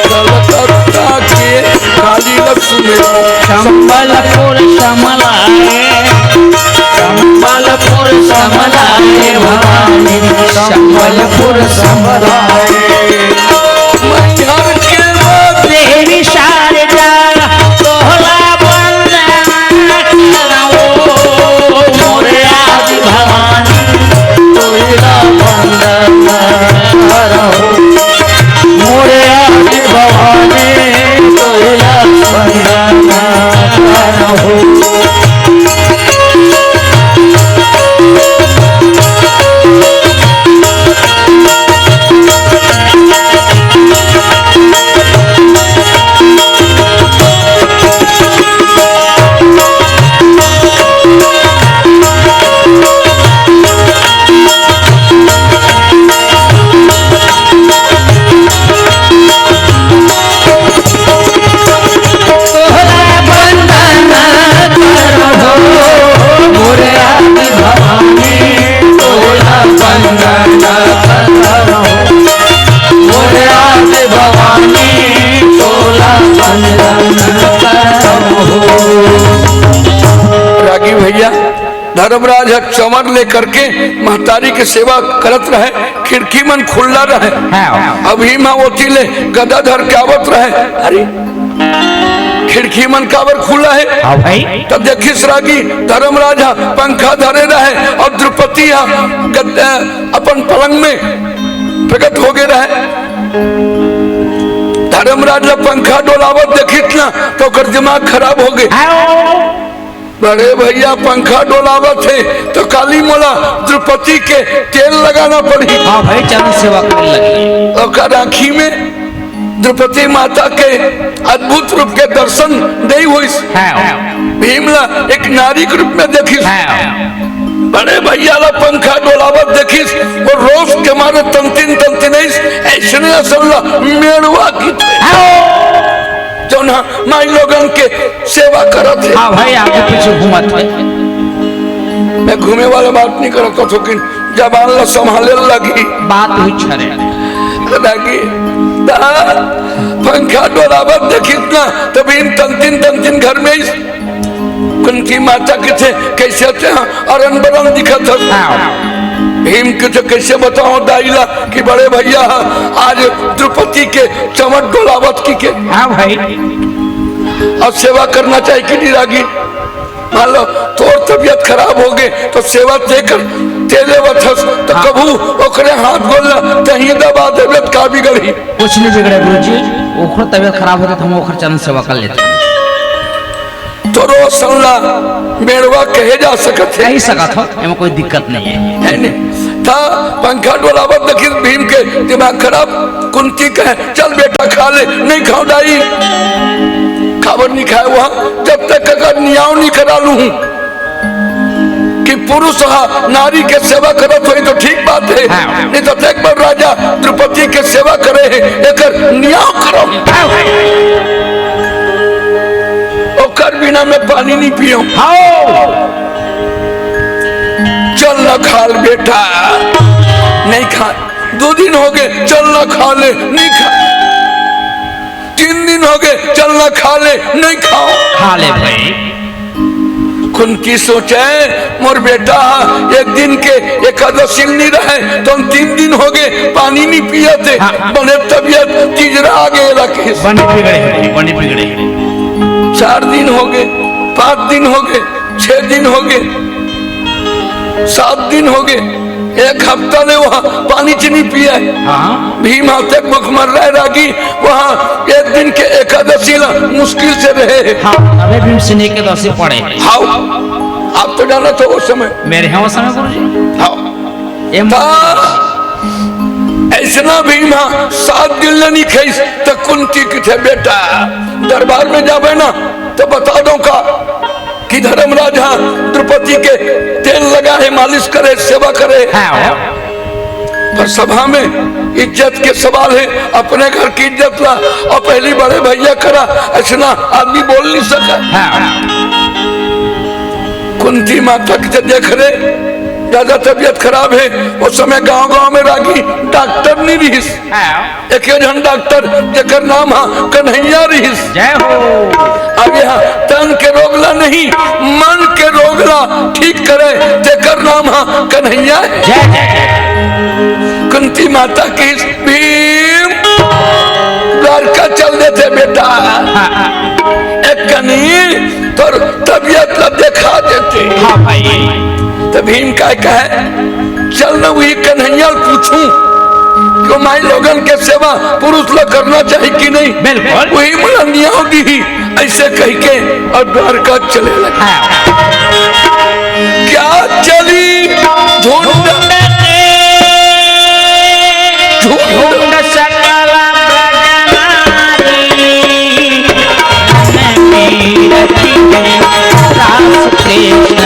कलकत्ता के काली ल सुमिरौं। संबलपुर समलाए, संबलपुर समलाए भवानी, संबलपुर समलाए। मैहर के देवी शारदा, तोहला बंदना करहु मोरे आदि भवानी, तोहला बंदना करहु मोरे आदि भवानी, तोहला बंदना करहु। धर्मराज ह चंवर ले करके महतारी के सेवा करत रहे, खिड़की मन खुल्ला रहे। हाँ। अभी माँ ओती ले गदा धर के आवत रहे। अरे, खिड़की मन काबर खुला हे? हाँ भाई। तब देखिस रागी, धर्मराज ह पंखा धरे रहे अउ द्रौपदी ह गद-, अपन पलंग में प्रकट हो गए रहे। धर्मराज ला पंखा डोलावत देखिस ना, तो ओकर दिमाग खराब हो गए। हाँ। बड़े भैया पंखा डोलावत हे, तो काली मोला द्रौपदी के तेल लगाना पड़ही। हाँ भाई, चरण सेवा करे लगे। ओकर आँखी में द्रौपदी माता के अद्भुत रूप के दर्शन नइ होइस। हाँ। भीम ला एक नारी के रूप में देखिस। हाँ। बड़े भैया ला पंखा डोलावत देखिस, वो रोष के मारे तनतिन तनतिनाइस, अइसने असन ला मेड़वा किथे। हाँ। जौन ह माई लोगन के सेवा करत हे। हाँ भाई, आगे पीछे घूमत हे। मैं घूमे वाला बात नहीं करत हूँ, लेकिन जबान ला संभाले लगी। बात हुई छरे। लगी। ता पंखा डोलावत देखिस ना, तो भीम तनतिन तनतिन घर में ही कुंती माता किथे, "कइसे तें ह अरन बरन दिखत हस?" हाँ। भीम किथे, "कइसे बतावँव दाई ला कि बड़े भैया ह आज द्रौपदी के चंवर डोलावत किके।" हाँ भाई। अब सेवा करना चाही कि नहीं रागी? मान लो तोर तबियत खराब हो गए तो सेवा तें कर, तें लेवत हस, तो हाँ। कभू ओकरे हाथ गोड़ ला तहीं दबा देबे त का बिगड़ही? कुछ नहीं बिगड़े गुरुजी, ओकरो तबियत खराब होथे त हम ओकर चरण सेवा कर लेथन। तोरो असन ला मेड़वा कहे जा सकत हे। कहि सकत हो, एमा कोई दिक्कत नहीं हे। हे नहीं? ता पंखा डोलावत देखिस भीम के दिमाग खराब। कुंती कहे, "चल बेटा खा ले।" "नहीं खाँव दाई।" "काबर नहीं खाए वहाँ? जब तक अगर नियाव नहीं करा लूँ कि पुरुष ह नारी के सेवा करत होही तो ठीक बात हे, हाँ। नहीं तो देख बर राजा द्रौपदी के सेवा करे हे, एकर नियाव करव।" हाँ। ओकर बिना मैं पानी नहीं पीऊँ। हाँ। "चल ना खा ले बेटा।" "नहीं खा।" दो दिन हो गए, "चल ना खा ले।" "नहीं खा।" तीन दिन हो गए, "चल ना खा ले।" "नहीं खाँव।" खा ले भाई। कुंती सोचे, "मोर बेटा एक दिन के एकादशी नहीं रहे, तो हम तीन दिन हो गए पानी नहीं पियत हे।" हाँ। बने तबियत तिजरा आ गए राकेश। बने बिगड़े हे, बने बिगड़े हे। चार दिन हो गए, पाँच दिन हो गए, छह दिन हो गए, सात दिन हो गए, एक हफ्ता ले वहाँ पानी च नहीं पिया हे। हाँ। भीम ह अतेक भुखमर्रा हे रागी, वहाँ एक दिन के एकादशी ला मुश्किल से रहे हे। हाँ, अबे भीम से नहीं एकादशी पड़े। हाँ, आप तो जानत हो वो समय। मेरे यहाँ वो समय गुरुजी। हाँ। ए ता अइसना भीम ह सात दिन ले नहीं खाइस, त कुंती किथे, "बेटा, दरबार में जाबे ना, तो बता दो का कि धर्मराज ह द्रौपदी के तेल लगा हे, मालिश करे, सेवा करे।" हाँ। पर सभा में इज्जत के सवाल हे, अपने घर की इज्जत ला, अउ पहली बड़े भैया करा, अइसना आदमी बोल नहीं सका। हाँ। कुंती माता के देख रे, ज्यादा तबियत खराब हे। ओ समय गांव-गांव में रागी डॉक्टर नहीं रिहिस। हाँ। एक झन डॉक्टर जेकर नाम ह कन्हैया रिहिस। जय हो। अब यह तन के रोग ला नहीं, मन के रोग ला ठीक करे, तेकर नाम ह कन्हैया। जय, जय, जय। कुंती माता किहिस, "भीम, द्वारका चल देते बेटा। हाँ, हाँ। एक कनी तोर तबियत ला देखा देते।" हाँ भाई। त भीम काय कहे, "चल न उही कन्हैया ल पूछूं कि माई लोगन के सेवा पुरुष ला करना चाही कि नहीं?" बिल्कुल। उही मोला नियाव दिही, अइसे कहिके अउ द्वारका चले लगे। हाँ। क्या चली झुंड, झुंड सकल ब्रज नारी, मन कीरति में रास कृष्ण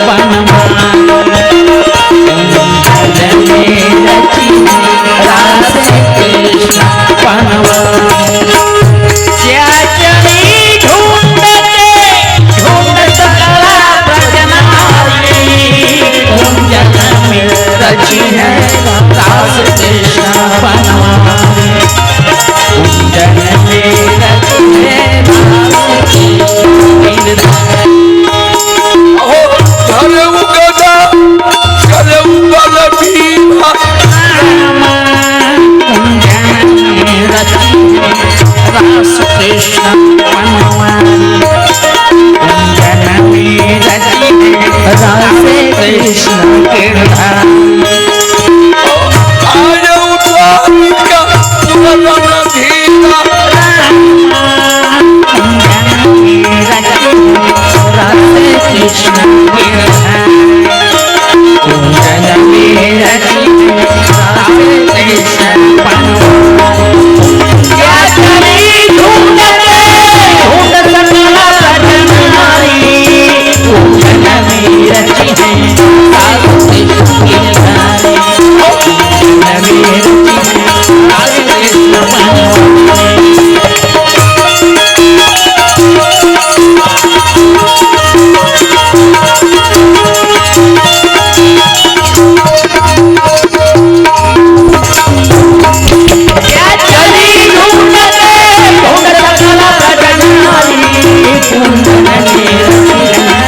बनवारी। मन कीरति में रास कृष्ण बनवारी। क्या चली झुंड के झुंड सकल ब्रज नारी, कृष्ण मनवारी। कुंजन में रति है राधे कृष्ण गिरधारी। आयो द्वारिका पुरन धीरा। कुंजन में रति है राधे कृष्ण गिरधारी। कुंजन में रति है राधे कृष्ण मनवारी। क्या करी ढूंढते ढूंढ सकला रचनाई। कुंजन में रति है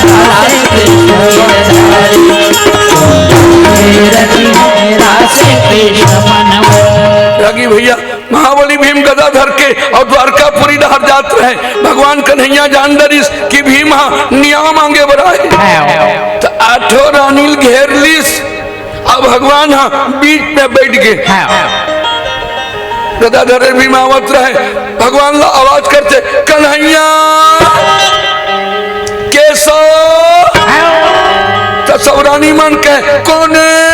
राधे कृष्ण गिरधारी। कुंजन में रति है राधे कृष्ण मनवारी। रागी भैया, महाबली भीम गदा धर के अउ द्वारकापुरी डहर जात रहे। भगवान कन्हैया जान डरिस कि भीम ह नियाव मांगे बर आए। त आठों रानी ल घेर लिस, अउ भगवान ह बीच में बइठ गे। गदा धरे भीम आवत रहे, भगवान ला आवाज करथे, "कन्हैया, केशव।" त सब रानी मन कहे, "कोन ए?"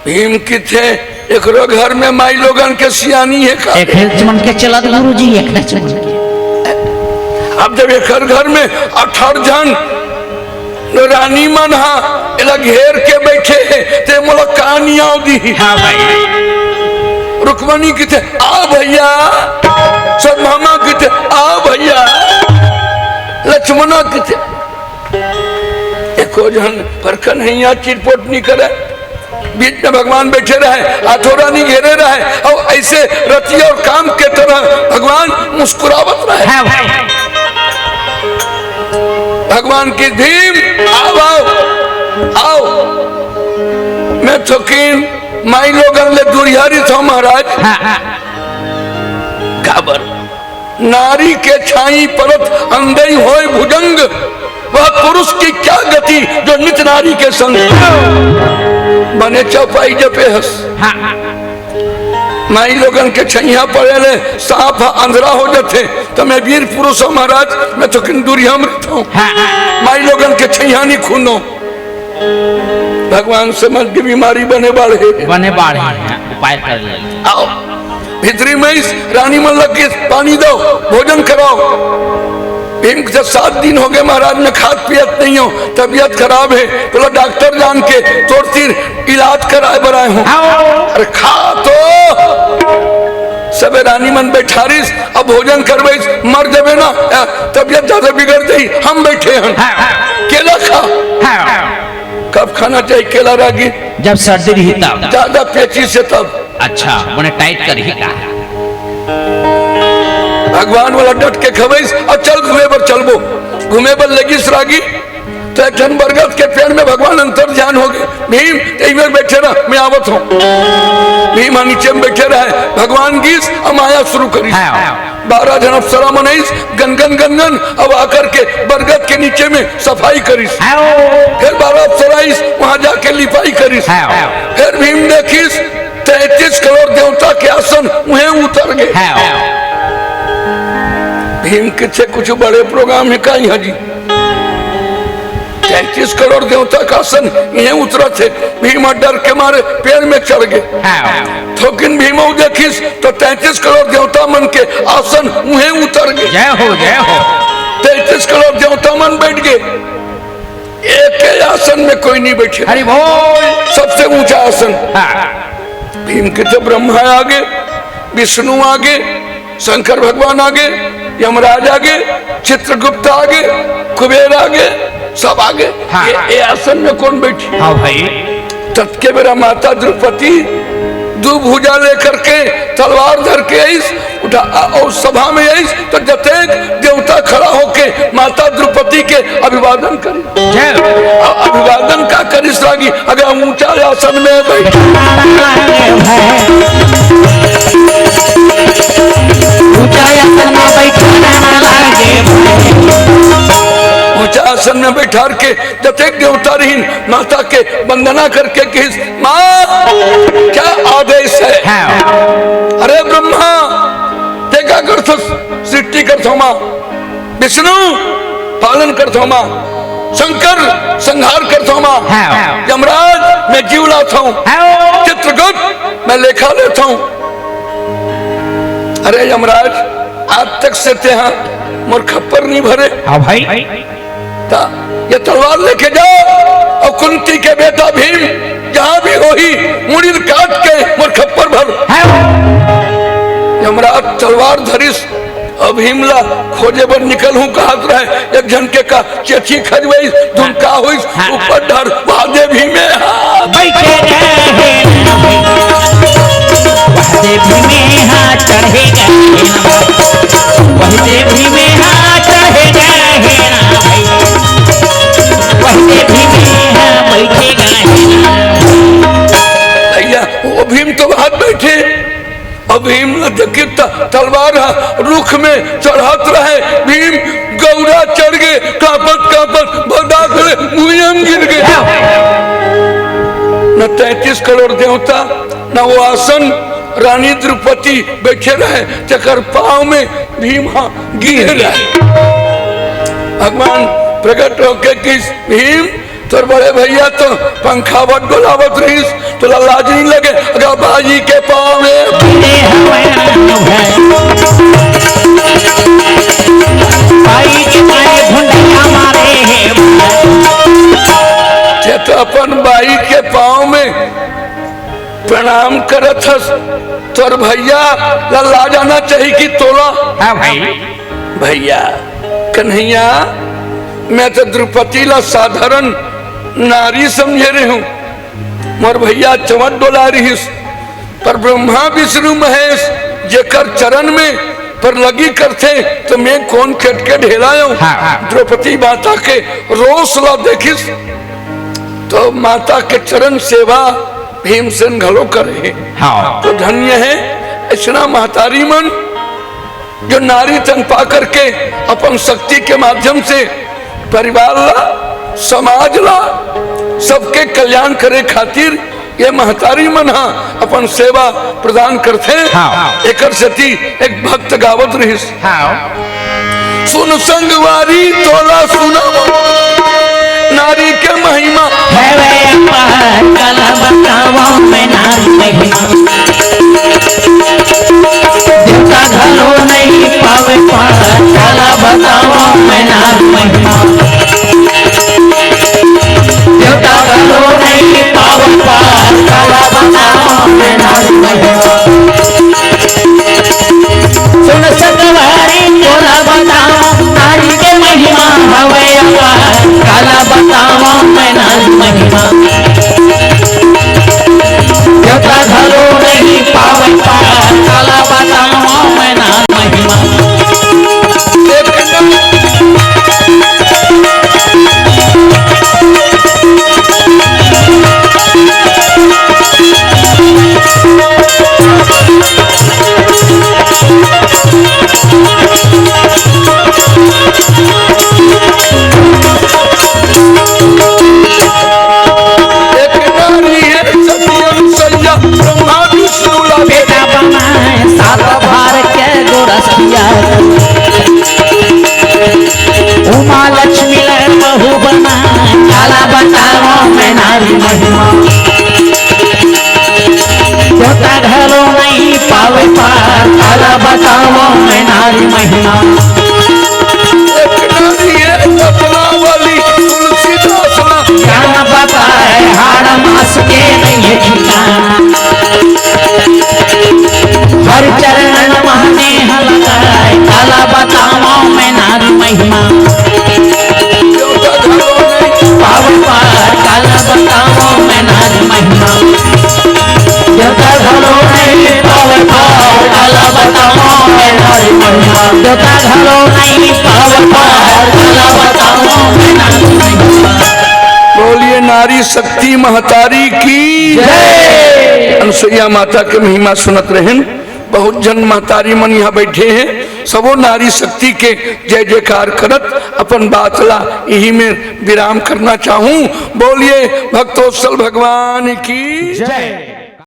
भीम किथे, "एकरो घर में माई लोगन के सियानी हे का?" एक मन के चलत गुरुजी, एक मन के। अब जब एकर घर में अठारह झन रानी मन हा एला घेर के बइठे हे, ते मोला का नियाव दिही? हाँ भाई। रुक्मणी किथे, "आ भैया।" सत्यभामा किथे, "आ भैया।" लक्ष्मणा किथे, एको झन फरकन हैया चिरपोट नी करे। बीच में भगवान बैठे रहे, आठों रानी घेरे रहे, अउ ऐसे रतिया अउ काग के तरह भगवान मुस्कुरावत रहे। हाँ भाई। भगवान की, "भीम, आओ, आओ, आओ।" मैं थोकिन माई लोगन ले दुरिहा रहिथों महाराज। हाँ, हाँ। काबर? नारी के छाई परत अंदई होय भुजंग, वह पुरुष की क्या गति जो नित नारी के संग। बने चौपाई जपे हस। हाँ, हाँ। माई लोगन के छइहां पड़े ले सांप ह अंधरा हो जथे, त मैं वीर पुरुष हों महाराज, मैं थोकिन दुरिहा म रहिथों। हाँ, हाँ। माई लोगन के छइहां नी खुनों। भगवान समझ के बीमारी बने बाढ़े। बने बाढ़े, हाँ, उपाय कर ले। आओ, भीतरी में इस रानी मन लग के पानी दो, भोजन कराओ। भीम के सात दिन हो गए महाराज, मैं खात पियत नहीं हों, तबीयत खराब हे, बोला डॉक्टर जान के तोर तीर इलाज कराए बर आए हों। आओ। अरे खा तो। सबे रानी मन बैठारिस, अब भोजन करबइस, मर जबे ना, अ, तबीयत ज्यादा बिगड़ जाही, हम बैठे हन। हाँ। केला खा। हाँ। कब खाना चाहिए केला रागी? जब सर्दी रही तब। ज्यादा पेचिस हे तब। अच्छा, मने टाइट करही का? भगवान वाला डट के खवइस अउ चल घूमे बर चलबो। घूमे बर लगिस रागी, त एक ठन बरगद के पेड़ में भगवान अंतर ध्यान हो गए। भीम, ते इही मेर बैठे रह, मैं आवत हों। भीम ह नीचे में बैठे रहे, भगवान गिस अउ माया शुरू करिस। हाँ। बारह झन अप्सरा मन आइस, गनगन गनगन, अउ आकर के बरगद के नीचे में सफाई करिस। हाँ। फिर बारह अप्सरा आइस, वहां जाके लिपाई करिस। हाँ। फिर भीम देखिस, तैंतीस करोड़ देवता के आसन उहें उतर गए। हाँ। भीम किथे कुछ बड़े प्रोग्राम हे का इहाँ जी? तैंतीस करोड़ देवता का आसन इहें उतरत हे। भीम डर के मारे पेड़ में चढ़ गए। हाँ। थोकिन भीम देखिस तो तैंतीस करोड़ देवता मन के आसन उहें उतर गए। जय हो, जय हो। तैंतीस करोड़ देवता मन बैठ गए। एक के आसन में कोई नहीं बैठे। हरि बोल। सबसे ऊंचा आसन। हाँ। भीम किथे ब्रह्मा आगे, विष्णु आगे, शंकर भगवान आगे, यमराज आगे, चित्रगुप्त आगे, कुबेर आगे, सब आगे। हाँ। ये, ये आसन में कौन बैठी? हाँ भाई। ततके बेरा माता द्रौपदी दू भुजा लेकर के तलवार धर के आइस, उठा, अउ सभा में आइस, त जतेक देवता खड़ा होके माता द्रौपदी के अभिवादन करिस। जय हो। अ-, अभिवादन का करिस रागी, अगर ऊंचा आसन में बैठ। ठार के जतेक देवता रहिन, माता के वंदना करके कहिस, "माँ, क्या आदेश है?" हाँ। "अरे ब्रह्मा, तैं का करथस? सृष्टि करथों माँ।" "विष्णु, पालन करथों माँ।" "शंकर, संहार करथों माँ।" हाँ। "यमराज, मैं जीव लाथों।" हाँ। "चित्रगुप्त, मैं लेखा लेथों।" "अरे यमराज, आज तक से तेहा मोर खप्पर नहीं भरे।" हाँ भाई। "त ये तलवार लेके जा अउ कुंती के बेटा भीम जहाँ भी होही, मुड़ी ल काट के मोर खप्पर भर।" हाँ। यमराज तलवार धरिस, अउ भीम ला खोजे बर निकलहूँ कहत रहे, एक झन के का चेची खजवइस, धुन का होइस, हाँ। ऊपर डर, "वह दे भीमे हा।" बैठे रहे ना भाई, वह दे भीमे हा चढ़े गए ना भाई, वह दे भीमे हा चढ़े गए ना भाई, वह दे भीमे हा बैठे गए ना। भैया, वो भीम तो बाहर बैठे, अब भीम ल देखिस त तलवार ह रुख में चढ़त रहे। भीम गौरा चढ़ गे, कांपत कांपत भदाक ले भुइयां म गिर गे। न तैंतीस करोड़ देवता, न वो आसन, रानी द्रौपदी बैठे रहे, तेकर पाँव में भीम ह गिर रहे। भगवान प्रकट होके कहिस, "भीम, तोर बड़े भैया तो पंखा बर डोलावत रहिस, तोला लाज नहीं लगे?" "अगा बाई के पाँव में।" बाई के पाँव भुंडैया मारे हे। ते तो अपन बाई के पाँव में प्रणाम करत हस, तोर भैया ला लाज आना चाहिए कि तोला? हाँ भाई। भैया, कन्हैया, मैं तो द्रौपदी ला साधारण नारी समझे रहे हूँ। मोर भैया चवत डोला रहिस, पर ब्रह्मा विष्णु महेश जेकर चरण में पर लगी करथे, तो मैं कोन खेत के ढेला हूँ? हाँ, हाँ। द्रौपदी माता के रोष ला देखिस, तो माता के चरण सेवा भीमसेन घलो करे हे। हाँ। तो धन्य हे अइसना महतारी मन, जो नारी तन पा करके अपन शक्ति के माध्यम से परिवार ला, समाज ला, सबके कल्याण करे खातिर ये महतारी मन हा अपन सेवा प्रदान करथे। हाँ। एकर सेती एक भक्त गावत रहिस। हाँ। सुन संगवारी तोला सुनावो नारी के महिमा। हवे अपार कला बतावो मैं नारी महिमा। देवता घलो नहीं पावे पार कला बतावो मैं नारी महिमा। देवता घलो नहीं पावे पार कला बतावो मैं नारी महिमा। सुन सतवारी तोला बतावो नारी के महिमा हवे अपार। काला बतावो मैं नारी महिमा। देवता घलो नहीं पावे पार। काला बतावो मैं नारी महिमा। एक नारी है सती अनुसैया, ब्रह्मा विष्णु ला बेटा बनाए, सात भार के गोरखिया। उमा लक्ष्मी ला बहू बनाए, काला बतावो मैं नारी महिमा। देवता घलो नहीं पावे पार, काला बतावो मैं नारी महिमा। एक नारी है सपना वाली तुलसीदास ना। ज्ञान बताए हाड़ मास के नहीं है ठिकाना। हर चरण महने हलकाए, काला बतावो मैं नारी महिमा। देवता घलो नहीं पावे पार, काला बतावो मैं नारी महिमा। देवता घलो नहीं पावे पार, काला बतावो मैं नारी महिमा। देवता घलो नहीं पावे पार, काला बतावो मैं नारी महिमा। बोलिए नारी शक्ति महतारी की जय। अनुसुईया माता के महिमा सुनत रहेन। बहुत झन महतारी मन यहाँ बैठे हे, सबो नारी शक्ति के जय जयकार करत अपन बात ला इही में विराम करना चाहूं। बोलिए भक्तवत्सल भगवान की। जय।